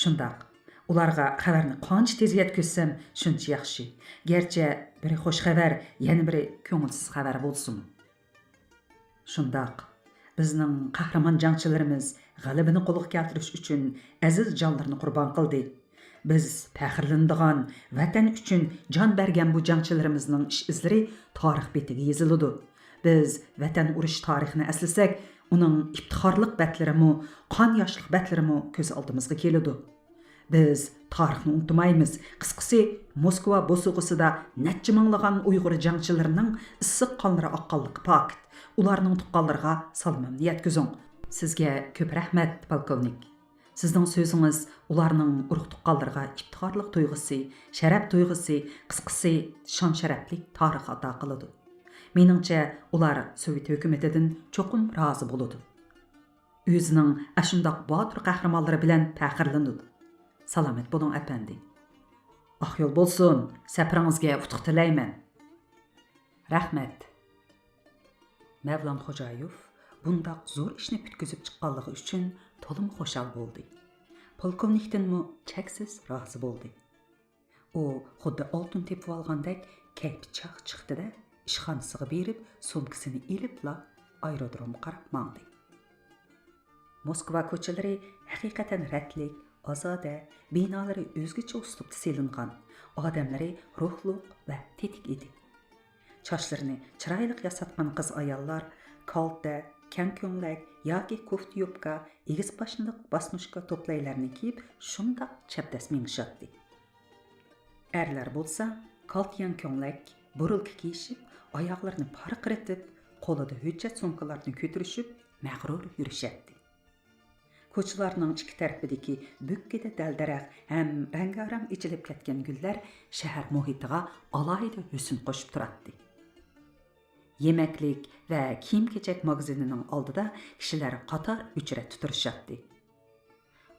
شۇنداق. ئۇلارغا خەۋەرنى قانچە تېز يەتكۈزسەم، شۇنچە ياخشى. گەرچە بىرى خۇش خەۋەر، يەنە بىرى كۆڭۈلسىز خەۋەر بولسىمۇ. شۇنداق. بىزنىڭ قەھرىمان جەڭچىلىرىمىز غەلىبىنى قولغا كەلتۈرۈش ئۈچۈن ئەزىز جانلىرىنى قۇربان قىلدى. بىز پەخىرلىنىدىغان، ۋەتەن ئۈچۈن جان بەرگەن بۇ جەڭچىلىرىمىزنىڭ ئىش ئىزلىرى تارىخ بېتىگە يېزىلىدۇ. بىز ۋەتەن ئۇرۇشى تارىخىنى ئەسلىسەك، ئۇنىڭ ئىپتىخارلىق بەتلىرىمۇ، قان ياشلىق بەتلىرىمۇ كۆز ئالدىمىزغا كېلىدۇ. بىز تارىخنى ئۇنتۇمايمىز. قىسقىسى، موسكۋا بوسۇغىسىدا نەچچە مىڭلىغان ئۇيغۇر جەڭچىلىرىنىڭ ئىسسىق قانلىرى ئاققانلىقى پاكىت. ئۇلارنىڭ تۇغقانلىرىغا سالىمىمنى يەتكۈزۈڭ. سىزگە كۆپ رەھمەت، پولكوۋنىك. سىزنىڭ سۆزىڭىز ئۇلارنىڭ ئۇرۇق-تۇغقانلىرىغا ئىپتىخارلىق تۇيغۇسى، شەرەپ تۇيغۇسى، قىسقىسى، شان-شەرەپلىك تارىخ ئاتا قىلىدۇ. مېنىڭچە، ئۇلار سوۋېت ھۆكۈمىتىدىن چوقۇم رازى بولىدۇ. ئۆزىنىڭ ئاشۇنداق باتۇر قەھرىمانلىرى بىلەن پەخىرلىنىدۇ. سالامەت بولۇڭ، ئەپەندى. ئاق يول بولسۇن، سەپىرىڭىزگە ئۇتۇق تىلەيمەن. رەھمەت. مەۋلان خوجايېف بۇنداق زور ئىشنى پۈتكۈزۈپ چىققانلىقى ئۈچۈن تولىمۇ خۇشال بولدى. پولكوۋنىكتىنمۇ چەكسىز رازى بولدى. ئۇ خۇددى ئالتۇن تېپىۋالغاندەك كەيپى چاق چىقتى-دە، ئىشخانىسىغا بېرىپ، سومكىسىنى ئېلىپلا ئايرودرومغا قاراپ ماڭدى. موسكۋا كوچىلىرى ھەقىقەتەن رەتلىك، ئازادە، بىنالىرى ئۆزگىچە ئۇسلۇبتا سېلىنغان، ئادەملىرى روھلۇق ۋە تېتىك ئىدى. چاچلىرىنى چىرايلىق ياساتقان قىز-ئاياللار كالتە، كەڭ كۆڭلەك ياكى كوفتا يوپكا، ئېگىز باشلىق باسنۇشكا توپلايلارنى كىيىپ، شۇنداق چەبدەس مېڭىشاتتى. ئەرلەر بولسا كالتە يەڭ كۆڭلەك، بۇرۇلكا كىيىشىپ، ئاياغلىرىنى پارقىرىتىپ، قولىدا ھۆججەت سومكىلارنى كۆتۈرۈشۈپ، مەغرۇر يۈرۈشەتتى. كوچىلارنىڭ ئىككى تەرىپىدىكى بۆككىدە دەل-دەرەخ ھەم رەڭگارەڭ ئېچىلىپ كەتكەن گۈللەر شەھەر مۇھىتىغا ئالاھىدە ھۆسن قوشۇپ تۇراتتى. يېمەكلىك ۋە كىيىم-كېچەك ماگىزىنىنىڭ ئالدىدا كىشىلەر قاتار ھۆجرەتتە تۇرۇشاتتى.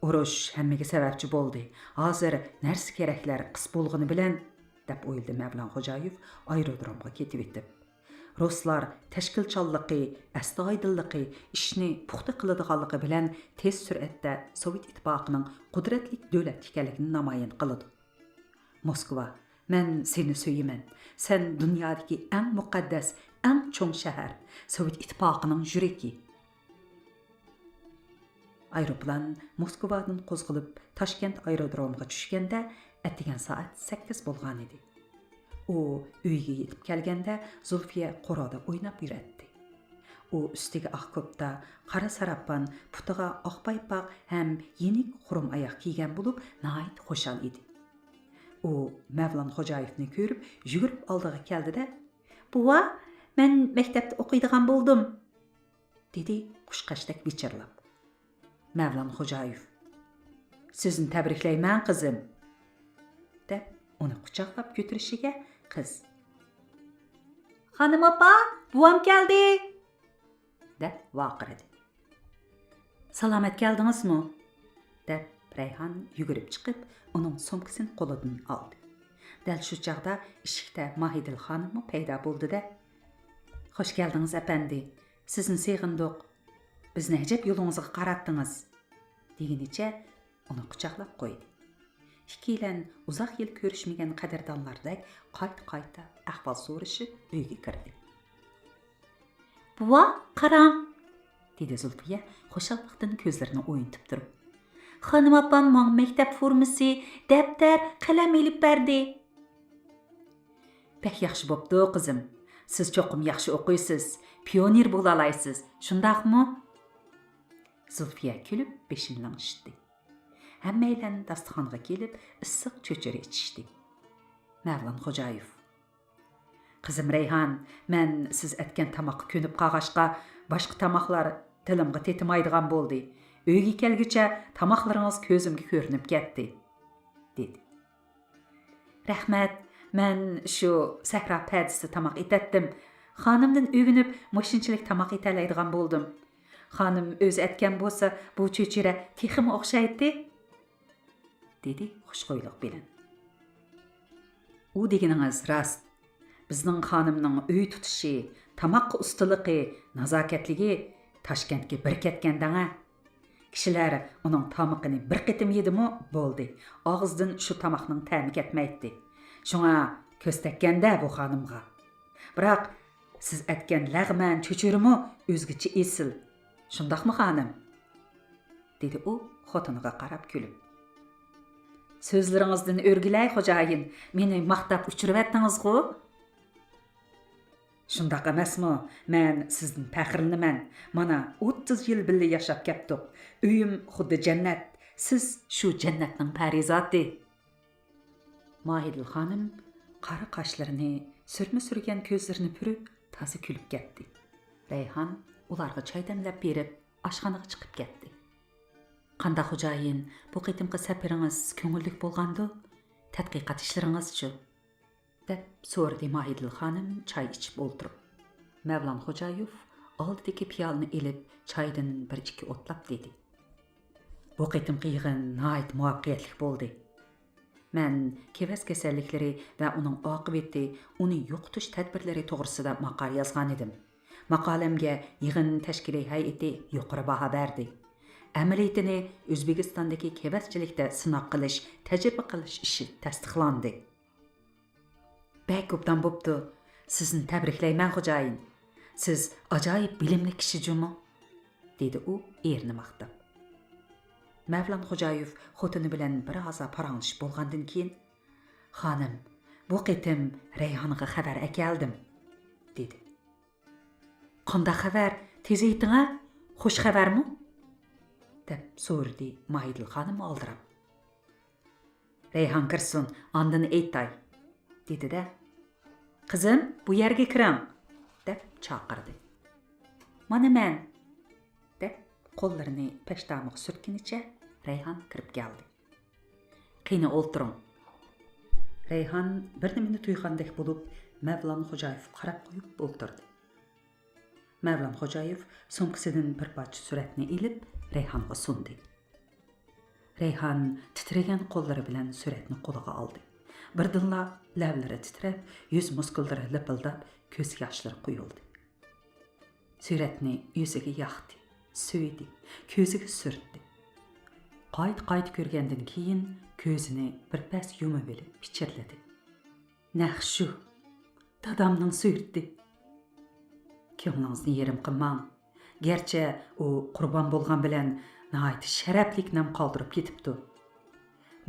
ئۇرۇش ھەممىگە سەۋەبچى بولدى. ھازىر نەرسە-كېرەكلەر قىس بولغىنى بىلەن، دەپ ئويلىدى مەۋلان خوجايېف ئايرودرومغا كېتىۋېتىپ. رۇسلار تەشكىلچانلىقى، ئەستايىدىللىقى، ئىشنى پۇختا قىلىدىغانلىقى بىلەن تېز سۈرئەتتە سوۋېت ئىتتىپاقىنىڭ قۇدرەتلىك دۆلەت ئىكەنلىكىنى نامايان قىلىدۇ. موسكۋا، مەن سېنى سۆيىمەن. سەن دۇنيادىكى ئەڭ مۇقەددەس، ئەڭ چوڭ شەھەر، سوۋېت ئىتتىپاقىنىڭ يۈرىكى. ئايروپىلان موسكۋادىن قوزغىلىپ، تاشكەنت ئايرودرومىغا چۈشكەندە، ئەتىگەن سائەت سەككىز بولغانىدى. ئۇ ئۆيىگە يېتىپ كەلگەندە، زۇلفىيە قورۇدا ئويناپ يۈرەتتى. ئۇ ئۈستىگە ئاق كوپتا، قارا ساراپان، پۇتىغا ئاق پايپاق ھەم يېنىك خۇرۇم ئاياغ كىيگەن بولۇپ، ناھايىتى خۇشال ئىدى. ئۇ مەۋلان خوجايېفنى كۆرۈپ، يۈگۈرۈپ ئالدىغا كەلدى-دە، «بوۋا، مەن مەكتەپتە ئوقۇيدىغان بولدۇم!» دېدى قۇشقاچتەك ۋىچىرلاپ. مەۋلان خوجايېف، «سىزنى تەبرىكلەيمەن، قىزىم!» دەپ، ئۇنى قۇچاقلاپ كۆتۈرۈشىگە قىز، «خانىم ئاپا، بوۋام كەلدى!» دەپ ۋارقىرىدى. «سالامەت كەلدىڭىزمۇ؟» دەپ، رەيھان يۈگۈرۈپ چىقىپ، ئۇنىڭ سومكىسىنى قولىدىن ئالدى. دەل شۇ چاغدا ئىشىكتە ماھىدىل خانىممۇ پەيدا بولدى-دە، «خوش كەلدىڭىز، ئەپەندى! سىزنى سېغىندۇق. بىزنى ئەجەب يولىڭىزغا قاراتتىڭىز.» دېگىنىچە ئۇنى قۇچاقلاپ قويدى. ئىككىيلەن ئۇزاق يىل كۆرۈشمىگەن قەدىردانلاردەك قايتا-قايتا ئەھۋال سورىشىپ ئۆيگە كىردى. «بوۋا، قاراڭ!» دېدى زۇلپىيە خۇشاللىقتىن كۆزلىرىنى ئوينىتىپ تۇرۇپ. «خانىم ئاپام ماڭا مەكتەپ فورمىسى، دەپتەر، قەلەم ئېلىپ بەردى.» «بەك ياخشى بوپتۇ، قىزىم. سىز چوقۇم ياخشى ئوقۇيسىز، پىيونېر بولالايسىز، شۇنداقمۇ؟» زۇلپىيە كۈلۈپ بېشىنى لىڭشىتتى. ھەممەيلەن داستىخانغا كېلىپ ئىسسىق چۆچۈرە ئىچىشتى. مەۋلان خوجايېف: «قىزىم رەيھان، مەن سىز ئەتكەن تاماققا كۆنۈپ قالغاچقا، باشقا تاماقلار تىلىمغا تېتىمايدىغان بولدى. ئۆيگە كەلگۈچە تاماقلىرىڭىز كۆزۈمگە كۆرۈنۈپ كەتتى.» دېدى. «رەھمەت، مەن شۇ سەھرا پەدىسىدە تاماق ئېتەتتىم. خانىمدىن ئۆگىنىپ مۇشۇنچىلىك تاماق ئېتەلەيدىغان بولدۇم. خانىم ئۆزى ئەتكەن بولسا، بۇ چۆچۈرە تېخىمۇ ئوخشايتتى.» دېدى خۇشخۇيلۇق بىلەن. «ئۇ دېگىنىڭىز راست. بىزنىڭ خانىمنىڭ ئۆي تۇتۇشى، تاماققا ئۇستىلىقى، نازاكەتلىكى تاشكەنتكە بىر كەتكەندەڭە. كىشىلەر ئۇنىڭ تامىقىنى بىر قېتىم يېدىمۇ بولدى، ئاغزىدىن شۇ تاماقنىڭ تەمى كەتمەيتتى. شۇڭا كۆز تەگكەندە بۇ خانىمغا. بىراق سىز ئەتكەن لەغمەن چۆچۈرىمۇ ئۆزگىچە ئېسىل. شۇنداقمۇ، خانىم؟» دېدى ئۇ خوتۇنىغا قاراپ كۈلۈپ. «سۆزلىرىڭىزدىن ئۆرگىلەي، خوجايىن، مېنى ماختاپ ئۇچۇرۇۋەتتىڭىزغۇ؟» «شۇنداق ئەمەسمۇ؟ مەن سىزدىن پەخىرلىنىمەن. مانا، ئوتتۇز يىل بىللە ياشاپ كەپتۇق. ئۆيۈم خۇددى جەننەت. سىز شۇ جەننەتنىڭ پەرىزاتى.» ماھىدىل خانىم قارا قاشلىرىنى، سۈرمە سۈرگەن كۆزلىرىنى پۈرۈپ، تازا كۈلۈپ كەتتى. رەيھان ئۇلارغا چاي دەملەپ بېرىپ، ئاشخانىغا چىقىپ كەتتى. «قانداق خوجايىن، بۇ قېتىمقى سەپىرىڭىز كۆڭۈللۈك بولغاندۇ؟ تەتقىقات ئىشلىرىڭىزچۇ؟» دەپ سورىدى ماھىدىل خانىم چاي ئىچىپ ئولتۇرۇپ. مەۋلان خوجايېف ئالدىدىكى پىيالىنى ئېلىپ، چايدىن بىر ئىككى ئوتلاپ دېدى: «بۇ قېتىمقى يىغىن ناھايىتى مۇۋەپپەقىيەتلىك بولدى. مەن كېۋەز كېسەللىكلىرى ۋە ئۇنىڭ ئاقىۋىتى، ئۇنى يوقىتىش تەدبىرلىرى توغرىسىدا ماقالە يازغانىدىم. ماقالەمگە يىغىن تەشكىلىي ھەيئىتى يۇقىرى باھا بەردى. ئەمەلىيىتىنى ئۆزبېكىستاندىكى كېۋەزچىلىكتە سىناق قىلىش، تەجرىبە قىلىش ئىشى تەستىقلاندى.» «بەك ئوبدان بوپتۇ. سىزنى تەبرىكلەيمەن، خوجايىن. سىز ئاجايىپ بىلىملىك كىشى جۇمۇ»، دېدى ئۇ ئېرىنى ماختاپ. مەۋلان خوجايېف خوتۇنى بىلەن بىر ھازا پاراڭلىشىپ بولغاندىن كېيىن: «خانىم، بۇ قېتىم رەيھانغا خەۋەر ئەكەلدىم»، دېدى. «قانداق خەۋەر؟ تېز ئېيتىڭە، خۇش خەۋەرمۇ؟» دەپ سورىدى ماھىدىل خانىم ئالدىراپ. «رەيھان كىرسۇن، ئاندىن ئېيتاي»، دېدى-دە، «قىزىم، بۇ يەرگە كىرىڭ» دەپ چاقىردى. «مانا مەن» دەپ، قوللىرىنى پەشتامىغا سۈرتكىنىچە رەيھان كىرىپ كەلدى. «قېنى، ئولتۇرۇڭ.» رەيھان بىر نېمىنى تۇيغاندەك بولۇپ، مەۋلان خوجايېفقا قاراپ قويۇپ ئولتۇردى. مەۋلان خوجايېف سومكىسىدىن بىر پارچە سۈرەتنى ئېلىپ، رەيھانغا سۇندى. رەيھان تىترىگەن قوللىرى بىلەن سۈرەتنى قولىغا ئالدى. بىردىنلا لەۋلىرى تىترەپ، يۈز مۇسكۇللىرى لىپىلداپ، كۆز ياشلىرى قۇيۇلدى. سۈرەتنى يۈزىگە ياقتى، سۆيدى، كۆزىگە سۈرتتى. قايتا-قايتا كۆرگەندىن كېيىن كۆزىنى بىر پەس يۇمۇۋېلىپ پىچىرلىدى: «نەق شۇ، دادامنىڭ سۈرىتى. كۆڭلىڭىزنى يېرىم قىلماڭ. گەرچە ئۇ قۇربان بولغان بىلەن ناھايىتى شەرەپلىك نام قالدۇرۇپ كېتىپتۇ.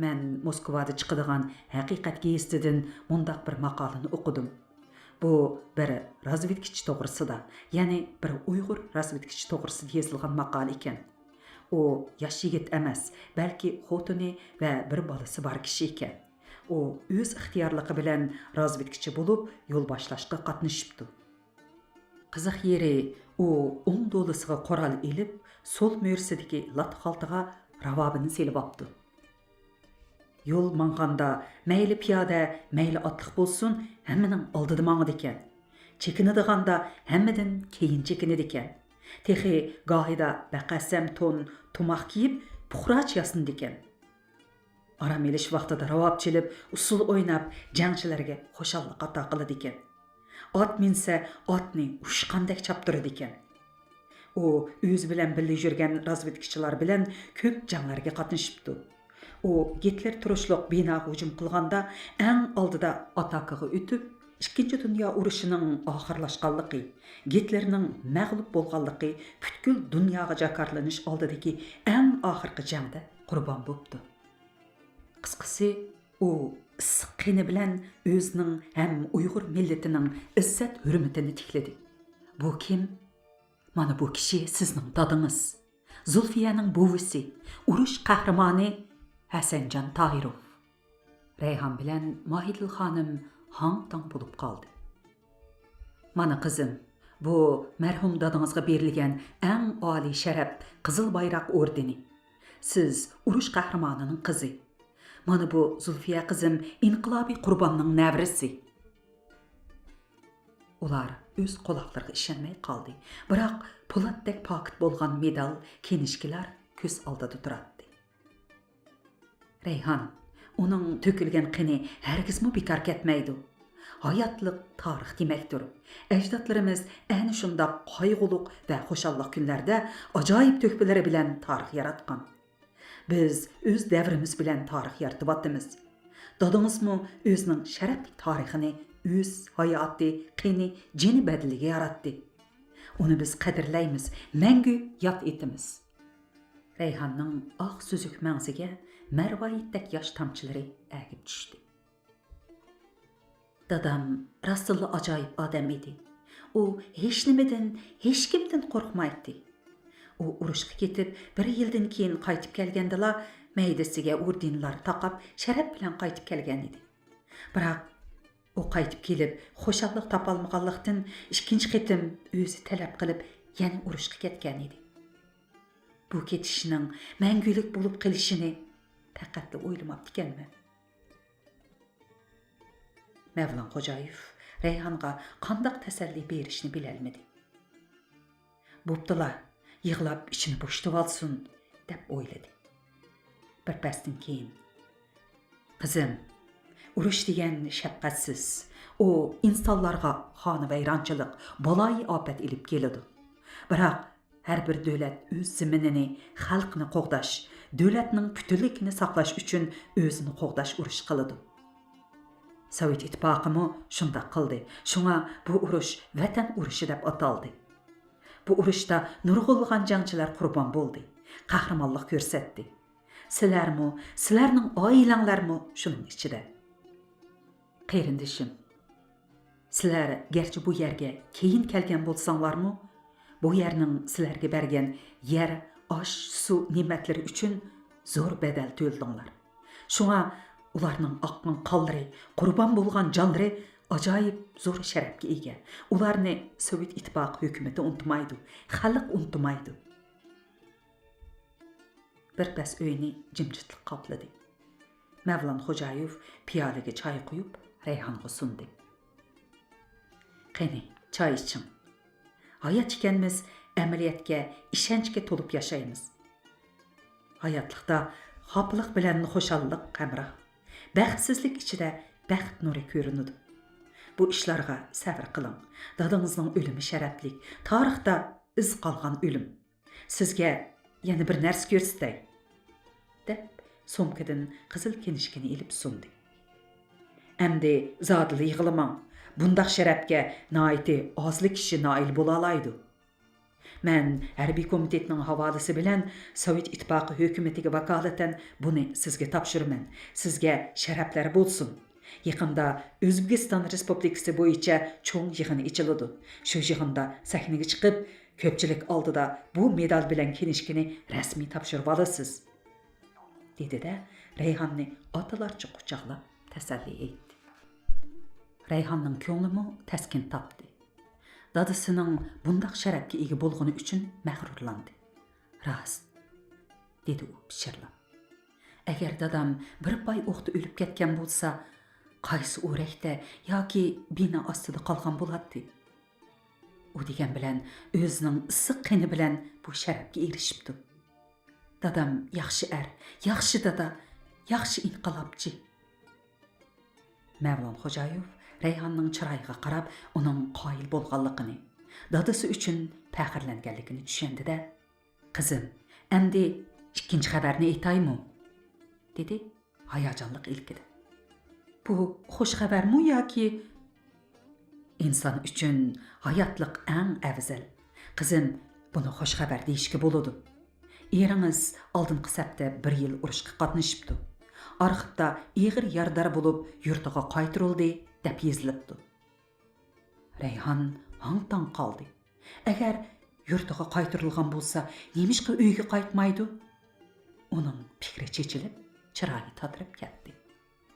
مەن موسكۋادا چىقىدىغان ھەقىقەت گېزىتىدىن مۇنداق بىر ماقالىنى ئوقۇدۇم. بۇ بىر رازۋېدكىچى توغرىسىدا، يەنى بىر ئۇيغۇر رازۋېدكىچى توغرىسىدا يېزىلغان ماقالە ئىكەن. ئۇ ياش يىگىت ئەمەس، بەلكى خوتۇنى ۋە بىر بالىسى بار كىشى ئىكەن. ئۇ ئۆز ئىختىيارلىقى بىلەن رازۋېدكىچى بولۇپ، يول باشلاشقا قاتنىشىپتۇ. قىزىق يېرى، ئۇ ئوڭ دولىسىغا قورال ئېلىپ، سول مۈرىسىدىكى لاتا خالتىغا راۋابىنى سېلىۋاپتۇ. يول ماڭغاندا مەيلى پىيادە، مەيلى ئاتلىق بولسۇن، ھەممىنىڭ ئالدىدا ماڭىدىكەن. چېكىنىدىغاندا ھەممىدىن كېيىن چېكىنىدىكەن. تېخى گاھىدا بەقەسەم تون، تۇماق كىيىپ، پۇقراچە ياسىنىدىكەن. ئارام ئېلىش ۋاقتىدا راۋاب چېلىپ، ئۇسسۇل ئويناپ، جەڭچىلەرگە خۇشاللىق ئاتا قىلىدىكەن. ئات مىنسە، ئاتنى ئۇچقاندەك چاپتۇرىدىكەن. ئۇ ئۆزى بىلەن بىللە يۈرگەن رازۋېدكىچىلار بىلەن كۆپ جەڭلەرگە قاتنىشىپتۇ. ئۇ گىتلېر تۇرۇشلۇق بىناغا ھۇجۇم قىلغاندا ئەڭ ئالدىدا ئاتاكىغا ئۆتۈپ، ئىككىنچى دۇنيا ئۇرۇشىنىڭ ئاخىرلاشقانلىقى، گىتلېرنىڭ مەغلۇپ بولغانلىقى، پۈتكۈل دۇنياغا جاكارلىنىش ئالدىدىكى ئەڭ ئاخىرقى جەڭدە قۇربان بوپتۇ. قىسقىسى، ئۇ ئىسسىق قېنى بىلەن ئۆزىنىڭ ھەم ئۇيغۇر مىللىتىنىڭ ئىززەت-ھۆرمىتىنى تىكلىدى. بۇ كىم؟ مانا بۇ كىشى سىزنىڭ دادىڭىز. زۇلفىيەنىڭ بوۋىسى، ئۇرۇش قەھرىمانى ھەسەنجان تاھىروف. رەيھان بىلەن ماھىدىل خانىم ھاڭ-تاڭ بولۇپ قالدى. مانا قىزىم، بۇ مەرھۇم دادىڭىزغا بېرىلگەن ئەڭ ئالىي شەرەپ قىزىل بايراق ئوردېنى. سىز ئۇرۇش قەھرىمانىنىڭ قىزى. مانا بۇ زۇلفىيە قىزىم ئىنقىلابىي قۇرباننىڭ نەۋرىسى. ئۇلار ئۆز قۇلاقلىرىغا ئىشەنمەي قالدى. بىراق پولاتتەك پاكىت بولغان مېدال، كىنىشكىلار كۆز ئالدىدا تۇراتتى. رەيھان، ئۇنىڭ تۆكۈلگەن قېنى ھەرگىزمۇ بىكار كەتمەيدۇ. ھاياتلىق تارىخ دېمەكتۇر. ئەجدادلىرىمىز ئەنە شۇنداق قايغۇلۇق ۋە خۇشاللىق كۈنلەردە ئاجايىپ تۆھپىلىرى بىلەن تارىخ ياراتقان. بىز ئۆز دەۋرىمىز بىلەن تارىخ يارىتىۋاتىمىز. دادىڭىزمۇ ئۆزىنىڭ شەرەپلىك تارىخىنى ئۆز ھاياتى، قېنى، جېنى بەدىلىگە ياراتتى. ئۇنى بىز قەدىرلەيمىز، مەڭگۈ ياد ئېتىمىز. رەيھاننىڭ ئاق سۈزۈك مەڭزىگە مەرۋايىتتەك ياش تامچىلىرى ئەگىپ چۈشتى. دادام راستتىنلا ئاجايىپ ئادەم ئىدى. ئۇ ھېچنېمىدىن، ھېچكىمدىن قورقمايتتى. ئۇ ئۇرۇشقا كېتىپ، بىر يىلدىن كېيىن قايتىپ كەلگەندىلا، مەيدىسىگە ئوردېنلار تاقاپ، شەرەپ بىلەن قايتىپ كەلگەن ئىدى. بىراق، ئۇ قايتىپ كېلىپ، خۇشاللىق تاپالمىغانلىقتىن، ئىككىنچى قېتىم ئۆزى تەلەپ قىلىپ، يەنە ئۇرۇشقا كەتكەن ئىدى. بۇ كېتىشنىڭ مەڭگۈلۈك بولۇپ قېلىشىنى پەقەتلا ئويلىماپتىكەنمەن. مەۋلان خوجايېف رەيھانغا قانداق تەسەللى بېرىشنى بىلەلمىدى. بوپتۇلا، يىغلاپ ئىچىنى بوشىتىۋالسۇن، دەپ ئويلىدى. بىر پەستىن كېيىن، قىزىم، ئۇرۇش دېگەن شەپقەتسىز، ئۇ ئىنسانلارغا خانىۋەيرانچىلىق، بالايىئاپەت ئېلىپ كېلىدۇ. بىراق، ھەر بىر دۆلەت ئۆز زېمىنىنى، خەلقىنى قوغداش، دۆلەتنىڭ پۈتۈنلۈكىنى ساقلاش ئۈچۈن ئۆزىنى قوغداش ئۇرۇشى قىلىدۇ. سوۋېت ئىتتىپاقىمۇ شۇنداق قىلدى. شۇڭا بۇ ئۇرۇش ۋەتەن ئۇرۇشى دەپ ئاتالدى. بۇ ئۇرۇشتا نۇرغۇنلىغان جەڭچىلەر قۇربان بولدى، قەھرىمانلىق كۆرسەتتى. سىلەرمۇ، سىلەرنىڭ ئائىلەڭلارمۇ شۇنىڭ ئىچىدە. قېرىندىشىم، سىلەر گەرچە بۇ يەرگە كېيىن كەلگەن بولساڭلارمۇ، بۇ يەرنىڭ سىلەرگە بەرگەن يەر، ئاش، سۇ نېمەتلىرى ئۈچۈن زور بەدەل تۆلىدىڭلار. شۇڭا ئۇلارنىڭ ئاققان قانلىرى، قۇربان بولغان جانلىرى ئاجايىپ زور شەرەپكە ئىگە. ئۇلارنى سوۋېت ئىتتىپاقى ھۆكۈمىتى ئۇنتۇمايدۇ، خەلق ئۇنتۇمايدۇ. بىر پەس ئۆينى جىمجىتلىق قاپلىدى. مەۋلان خوجايېف پىيالىگە چاي قۇيۇپ، رەيھانغا سۇندى. قېنى، چاي ئىچىڭ. ھايات ئىكەنمىز، ئەمەلىيەتكە، ئىشەنچكە تولۇپ ياشايمىز. ھاياتلىقتا خاپىلىق بىلەن خۇشاللىق ھەمراھ. بەختسىزلىك ئىچىدە بەخت نۇرى كۆرۈنىدۇ. بۇ ئىشلارغا سەۋر قىلىڭ. دادىڭىزنىڭ ئۆلۈمى شەرەپلىك، تارىختا ئىز قالغان ئۆلۈم. سىزگە يەنە بىر نەرسە كۆرسىتەي، دەپ، سومكىدىن قىزىل كىنىشكىنى ئېلىپ سۇندى. ئەمدى زادىلا يىغلىماڭ. بۇنداق شەرەپكە ناھايىتى ئازلا كىشى نائىل بولالايدۇ. مەن ھەربىي كومىتېتنىڭ ھاۋالىسى بىلەن سوۋېت ئىتتىپاقى ھۆكۈمىتىگە ۋاكالىتەن بۇنى سىزگە تاپشۇرىمەن. سىزگە شەرەپلەر بولسۇن. يېقىندا ئۆزبېكىستان رېسپۇبلىكىسى بويىچە چوڭ يىغىن ئېچىلىدۇ. شۇ يىغىندا سەھنىگە چىقىپ، كۆپچىلىك ئالدىدا بۇ مېدال بىلەن كىنىشكىنى رەسمىي تاپشۇرۇۋالىسىز، دېدى-دە، رەيھاننى ئاتىلارچە قۇچاقلاپ تەسەللى ئېيتتى. رەيھاننىڭ كۆڭلىمۇ تەسكىن تاپتى. دادىسىنىڭ بۇنداق شەرەپكە ئىگە بولغىنى ئۈچۈن مەغرۇرلاندى. راست، دېدى ئۇ پىچىرلاپ. ئەگەر دادام بىر پاي ئوقتا ئۆلۈپ كەتكەن بولسا، قايسى ئورەكتە ياكى بىنا ئاستىدا قالغان بولاتتى؟ ئۇ دېگەن بىلەن ئۆزىنىڭ ئىسسىق قېنى بىلەن بۇ شەرەپكە ئېرىشىپتۇ. دادام ياخشى ئەر، ياخشى دادا، ياخشى ئىنقىلابچى. مەۋلان خوجايېف رەيھاننىڭ چىرايىغا قاراپ، ئۇنىڭ قايىل بولغانلىقىنى، دادىسى ئۈچۈن پەخىرلەنگەنلىكىنى چۈشەندى-دە، «قىزىم، ئەمدى ئىككىنچى خەۋەرنى ئېيتايمۇ؟» دېدى ھاياجانلىق ئىلكىدە. «بۇ خوش خەۋەرمۇ ياكى؟» «ئىنسان ئۈچۈن ھاياتلىق ئەڭ ئەۋزەل. قىزىم، بۇنى خوش خەۋەر دېيىشكە بولىدۇ. ئېرىڭىز ئالدىنقى سەپتە بىر يىل ئۇرۇشقا قاتنىشىپتۇ. ئارخىپتا ئېغىر يارىدار بولۇپ، يۇرتىغا قايتۇرۇلدى، دەپ يېزىلىپتۇ.» رەيھان ھاڭ-تاڭ قالدى. ئەگەر يۇرتىغا قايتۇرۇلغان بولسا، نېمىشقا ئۆيگە قايتمايدۇ؟ ئۇنىڭ پىكرى چېچىلىپ، چىرايى تاتىرىپ كەتتى.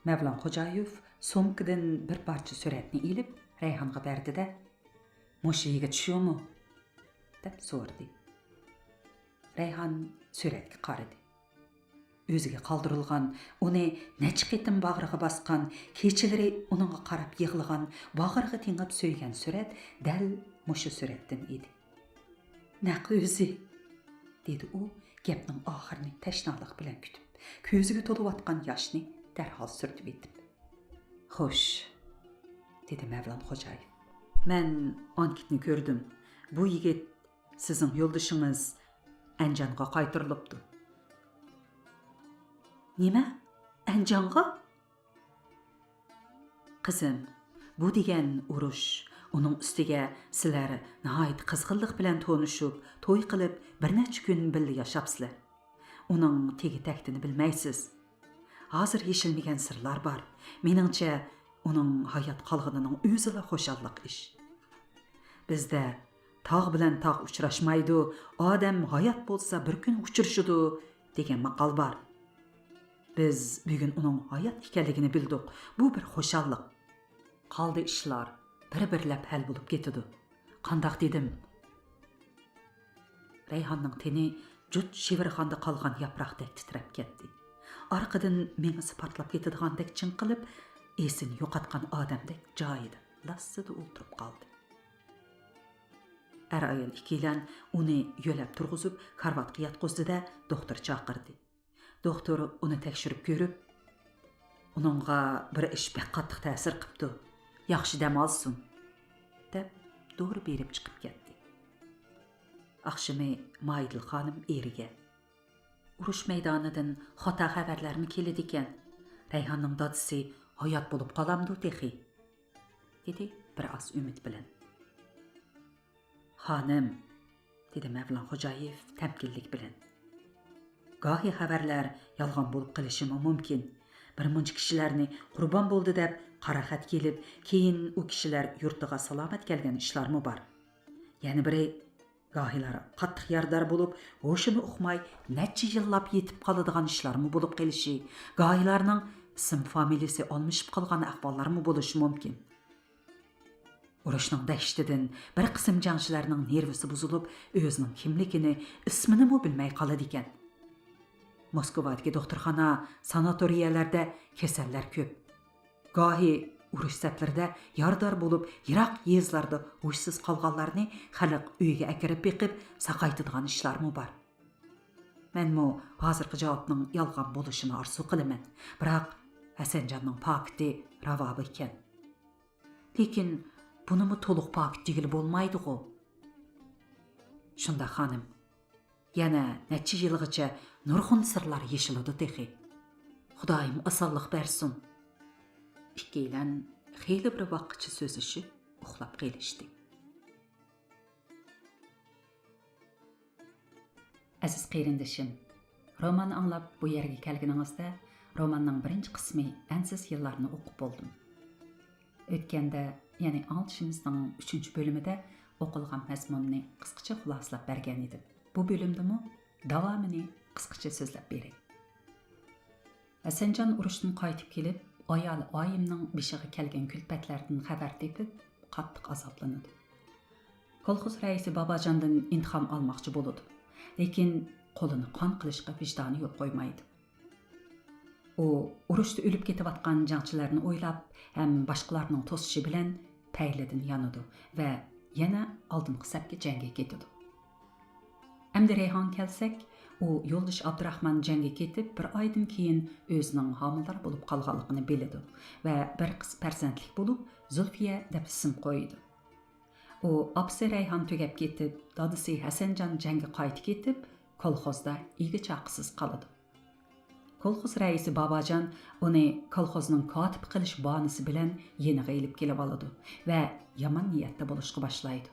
مەۋلان خوجايېف سومكىدىن بىر پارچە سۈرەتنى ئېلىپ، رەيھانغا بەردى-دە، «مۇشۇ يىگىت شۇمۇ؟» دەپ سورىدى. رەيھان سۈرەتكە قارىدى. ئۆزىگە قالدۇرۇلغان، ئۇنى نەچچە قېتىم باغرىغا باسقان، كېچىلىرى ئۇنىڭغا قاراپ يىغلىغان، باغرىغا تېڭىپ سۆيگەن سۈرەت دەل مۇشۇ سۈرەتتىن ئىدى. «نەق ئۆزى!» دېدى ئۇ گەپنىڭ ئاخىرىنى تەشنالىق بىلەن كۈتۈپ، كۆزىگە تولۇۋاتقان ياشنى دەرھال سۈرتۈۋېتىپ. «خوش!» دېدى مەۋلان خوجايېف. «مەن ئانكىتنى كۆردۈم. بۇ يىگىت سىزنىڭ يولدىشىڭىز ئەنجانغا قايتۇرۇلۇپتۇ.» «نېمە؟ ئەنجانغا؟» «قىزىم، بۇ دېگەن ئۇرۇش. ئۇنىڭ ئۈستىگە سىلەر ناھايىتى قىزغىنلىق بىلەن تونۇشۇپ، توي قىلىپ، بىر نەچچە كۈن بىللە ياشاپسىلەر. ئۇنىڭ تېگى-تەكتىنى بىلمەيسىز. ھازىر يېشىلمىگەن سىرلار بار. مېنىڭچە، ئۇنىڭ ھايات قالغىنىنىڭ ئۆزىلا خۇشاللىق ئىش. بىزدە تاغ بىلەن تاغ ئۇچراشمايدۇ، ئادەم ھايات بولسا بىر كۈن ئۇچرىشىدۇ، دېگەن ماقال بار. بىز بۈگۈن ئۇنىڭ ھايات ئىكەنلىكىنى بىلدۇق. بۇ بىر خۇشاللىق. قالدى ئىشلار بىر-بىرلەپ ھەل بولۇپ كېتىدۇ. قانداق دېدىم؟» رەيھاننىڭ تېنى جۇت شىۋىرخاندا قالغان ياپراقتەك تىترەپ كەتتى. ئارقىدىن مېڭىسى پارتلاپ كېتىدىغاندەك چىڭقىلىپ، ئېسىنى يوقاتقان ئادەمدەك جايىدا لاسسىدە ئولتۇرۇپ قالدى. ئەر-ئايال ئىككىيلەن ئۇنى يۆلەپ تۇرغۇزۇپ، كارىۋاتقا ياتقۇزدى-دە، دوختۇر چاقىردى. دوختۇر ئۇنى تەكشۈرۈپ كۆرۈپ، «ئۇنىڭغا بىر ئىش بەك قاتتىق تەسىر قىپتۇ. ياخشى دەم ئالسۇن» دەپ، دورا بېرىپ چىقىپ كەتتى. ئاخشىمى مايدىل خانىم ئېرىگە، «ئۇرۇش مەيدانىدىن خاتا خەۋەرلەرمۇ كېلىدىكەن. رەيھاننىڭ دادىسى ھايات بولۇپ قالامدۇ تېخى؟» دېدى بىر ئاز ئۈمىد بىلەن. «خانىم»، دېدى مەۋلان خوجايېف تەمكىنلىك بىلەن، «گاھى خەۋەرلەر يالغان بولۇپ قېلىشىمۇ مۇمكىن. بىر مۇنچە كىشىلەرنى قۇربان بولدى دەپ قارا خەت كېلىپ، كېيىن ئۇ كىشىلەر يۇرتىغا سالامەت كەلگەن ئىشلارمۇ بار. يەنە بىرى، گاھىلار قاتتىق يارىدار بولۇپ، ھوشىنى ئۇقماي، نەچچە يىللاپ يېتىپ قالىدىغان ئىشلارمۇ بولۇپ قېلىشى، گاھىلارنىڭ ئىسىم فامىلىسى ئالمىشىپ قالغان ئەھۋاللارمۇ بولۇشى مۇمكىن. ئۇرۇشنىڭ دەھشىتىدىن بىر قىسىم جەڭچىلەرنىڭ نېرۋىسى بۇزۇلۇپ، ئۆزىنىڭ كىملىكىنى، ئىسمىنىمۇ بىلمەي قالىدىكەن. موسكۋادىكى دوختۇرخانا، ساناتورىيەلەردە كېسەللەر كۆپ. گاھى ئۇرۇش سەپلىرىدە يارىدار بولۇپ، يىراق يېزىلاردا ھوشسىز قالغانلارنى خەلق ئۆيىگە ئەكىرىپ بېقىپ، ساقايتىدىغان ئىشلارمۇ بار. مەنمۇ ھازىرقى جاۋابنىڭ يالغان بولۇشىنى ئارزۇ قىلىمەن، بىراق ھەسەنجاننىڭ پاكىتى راۋابى ئىكەن. لېكىن بۇنىمۇ تولۇق پاكىت دېگىلى بولمايدىغۇ؟» «شۇنداق، خانىم. يەنە نەچچە يىلغىچە نۇرغۇن سىرلار يېشىلىدۇ تېخى. خۇدايىم ئاسانلىق بەرسۇن.» ئىككىيلەن خېلى بىر ۋاققىچە سۆزلىشىپ، ئۇخلاپ قېلىشتى. ئەزىز قېرىندىشىم، روماننى ئاڭلاپ بۇ يەرگە كەلگىنىڭىزدە، روماننىڭ بىرىنچى قىسمى ئەنسىز يىللارنى ئوقۇپ بولدۇم. ئۆتكەندە، يەنى ئاڭلىتىشىمىزنىڭ ئۈچىنچى بۆلۈمىدە ئوقۇلغان مەزمۇننى قىسقىچە خۇلاسىلاپ بەرگەن ئىدىم. بۇ بۆلۈمدىمۇ داۋامىنى قىسقىچە سۆزلەپ بېرەي. ھەسەنجان ئۇرۇشتىن قايتىپ كېلىپ، ئايالى ئايىمنىڭ بېشىغا كەلگەن كۈلپەتلەردىن خەۋەر تېپىپ، قاتتىق ئازابلىنىدۇ. كولخوز رەئىسى باباجاندىن ئىنتىقام ئالماقچى بولىدۇ، لېكىن قولىنى قان قىلىشقا ۋىجدانى يول قويمايدۇ. ئۇ ئۇرۇشتا ئۆلۈپ كېتىۋاتقان جەڭچىلەرنى ئويلاپ ھەم باشقىلارنىڭ توسۇشى بىلەن پەيلىدىن يانىدۇ ۋە يەنە ئالدىنقى سەپكە جەڭگە كېتىدۇ. ئەمدى رەيھانغا كەلسەك، ئۇ يولدىشى ئابدۇراخمان جەڭگە كېتىپ، بىر ئايدىن كېيىن ئۆزىنىڭ ھامىلىدار بولۇپ قالغانلىقىنى بىلىدۇ ۋە بىر قىز پەرزەنتلىك بولۇپ، زۇلفىيە دەپ ئىسىم قويىدۇ. ئۇ ئاپىسى رەيھان تۈگەپ كېتىپ، دادىسى ھەسەنجان جەڭگە قايتىپ كېتىپ، كولخوزدا ئىگە-چاقىسىز قالىدۇ. كولخوز رەئىسى باباجان ئۇنى كولخوزنىڭ كاتىپى قىلىش باھانىسى بىلەن يېنىغا ئېلىپ كېلىۋالىدۇ ۋە يامان نىيەتتە بولۇشقا باشلايدۇ.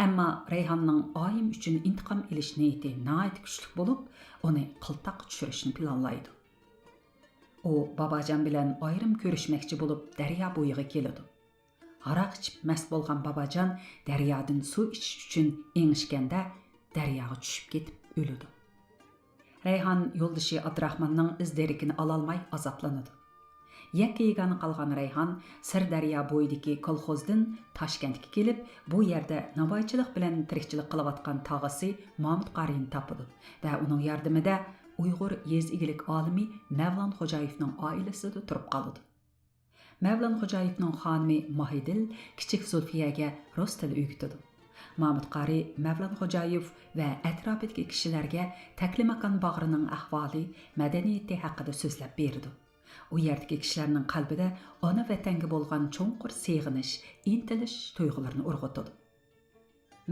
ئەمما رەيھاننىڭ ئايىم ئۈچۈن ئىنتىقام ئېلىش نىيىتى ناھايىتى كۈچلۈك بولۇپ، ئۇنى قىلتاققا چۈشۈرۈشنى پىلانلايدۇ. ئۇ باباجان بىلەن ئايرىم كۆرۈشمەكچى بولۇپ، دەريا بويىغا كېلىدۇ. ھاراق ئىچىپ مەست بولغان باباجان دەريادىن سۇ ئىچىش ئۈچۈن ئېڭىشكەندە، دەرياغا چۈشۈپ كېتىپ ئۆلىدۇ. رەيھان يولدىشى ئابدۇراخماننىڭ ئىز دېرىكىنى ئالالماي ئازابلىنىدۇ. يەككە-يېگانە قالغان رەيھان سىردەريا بويىدىكى كولخوزدىن تاشكەنتكە كېلىپ، بۇ يەردە ناۋايچىلىق بىلەن تىرىكچىلىك قىلىۋاتقان تاغىسى مامۇت قارىينى تاپىدۇ ۋە ئۇنىڭ ياردىمىدە ئۇيغۇر يېزا ئىگىلىك ئالىمى مەۋلان خوجايېۋنىڭ ئائىلىسىدە تۇرۇپ قالىدۇ. مەۋلان خوجايېۋنىڭ خانىمى ماھىدىل كىچىك زۇلفىيەگە رۇس تىلى ئۆگىتىدۇ. مامۇت قارى مەۋلان خوجايېۋ ۋە ئەتراپىدىكى كىشىلەرگە تەكلىماكان باغرىنىڭ ئەھۋالى، مەدەنىيىتى ھەققىدە سۆزلەپ بېرىدۇ. ئۇ يەردىكى كىشىلەرنىڭ قەلبىدە ئانا ۋەتەنگە بولغان چوڭقۇر سېغىنىش، ئىنتىلىش تۇيغۇلىرىنى ئۇرغۇتىدۇ.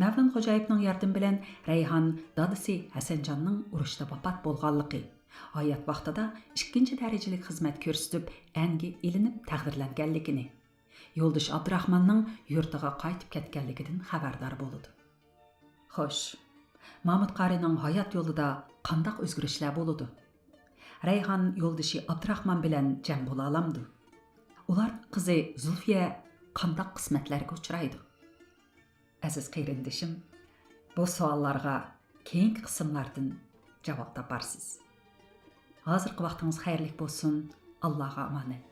مەۋلان خوجايېۋنىڭ ياردىمى بىلەن رەيھان دادىسى ھەسەنجاننىڭ ئۇرۇشتا ۋاپات بولغانلىقى، ھايات ۋاقتىدا ئىككىنچى دەرىجىلىك خىزمەت كۆرسىتىپ، ئەنگە ئېلىنىپ تەقدىرلەنگەنلىكىنى، يولدىشى ئابدۇراخماننىڭ يۇرتىغا قايتىپ كەتكەنلىكىدىن خەۋەردار بولىدۇ. خوش، مامۇت قارىنىڭ ھايات يولىدا قانداق ئۆزگىرىشلەر بولىدۇ؟ رەيھان يولدىشى ئابدۇراخمان بىلەن جەم بولالامدۇ؟ ئۇلارنىڭ قىزى زۇلفىيە قانداق قىسمەتلەرگە ئۇچرايدۇ؟ ئەزىز قېرىندىشىم، بۇ سوئاللارغا كېيىنكى قىسىملاردىن جاۋاب تاپارسىز. ھازىرقى ۋاقتىڭىز خەيرلىك بولسۇن. ئاللاغا ئامانەت.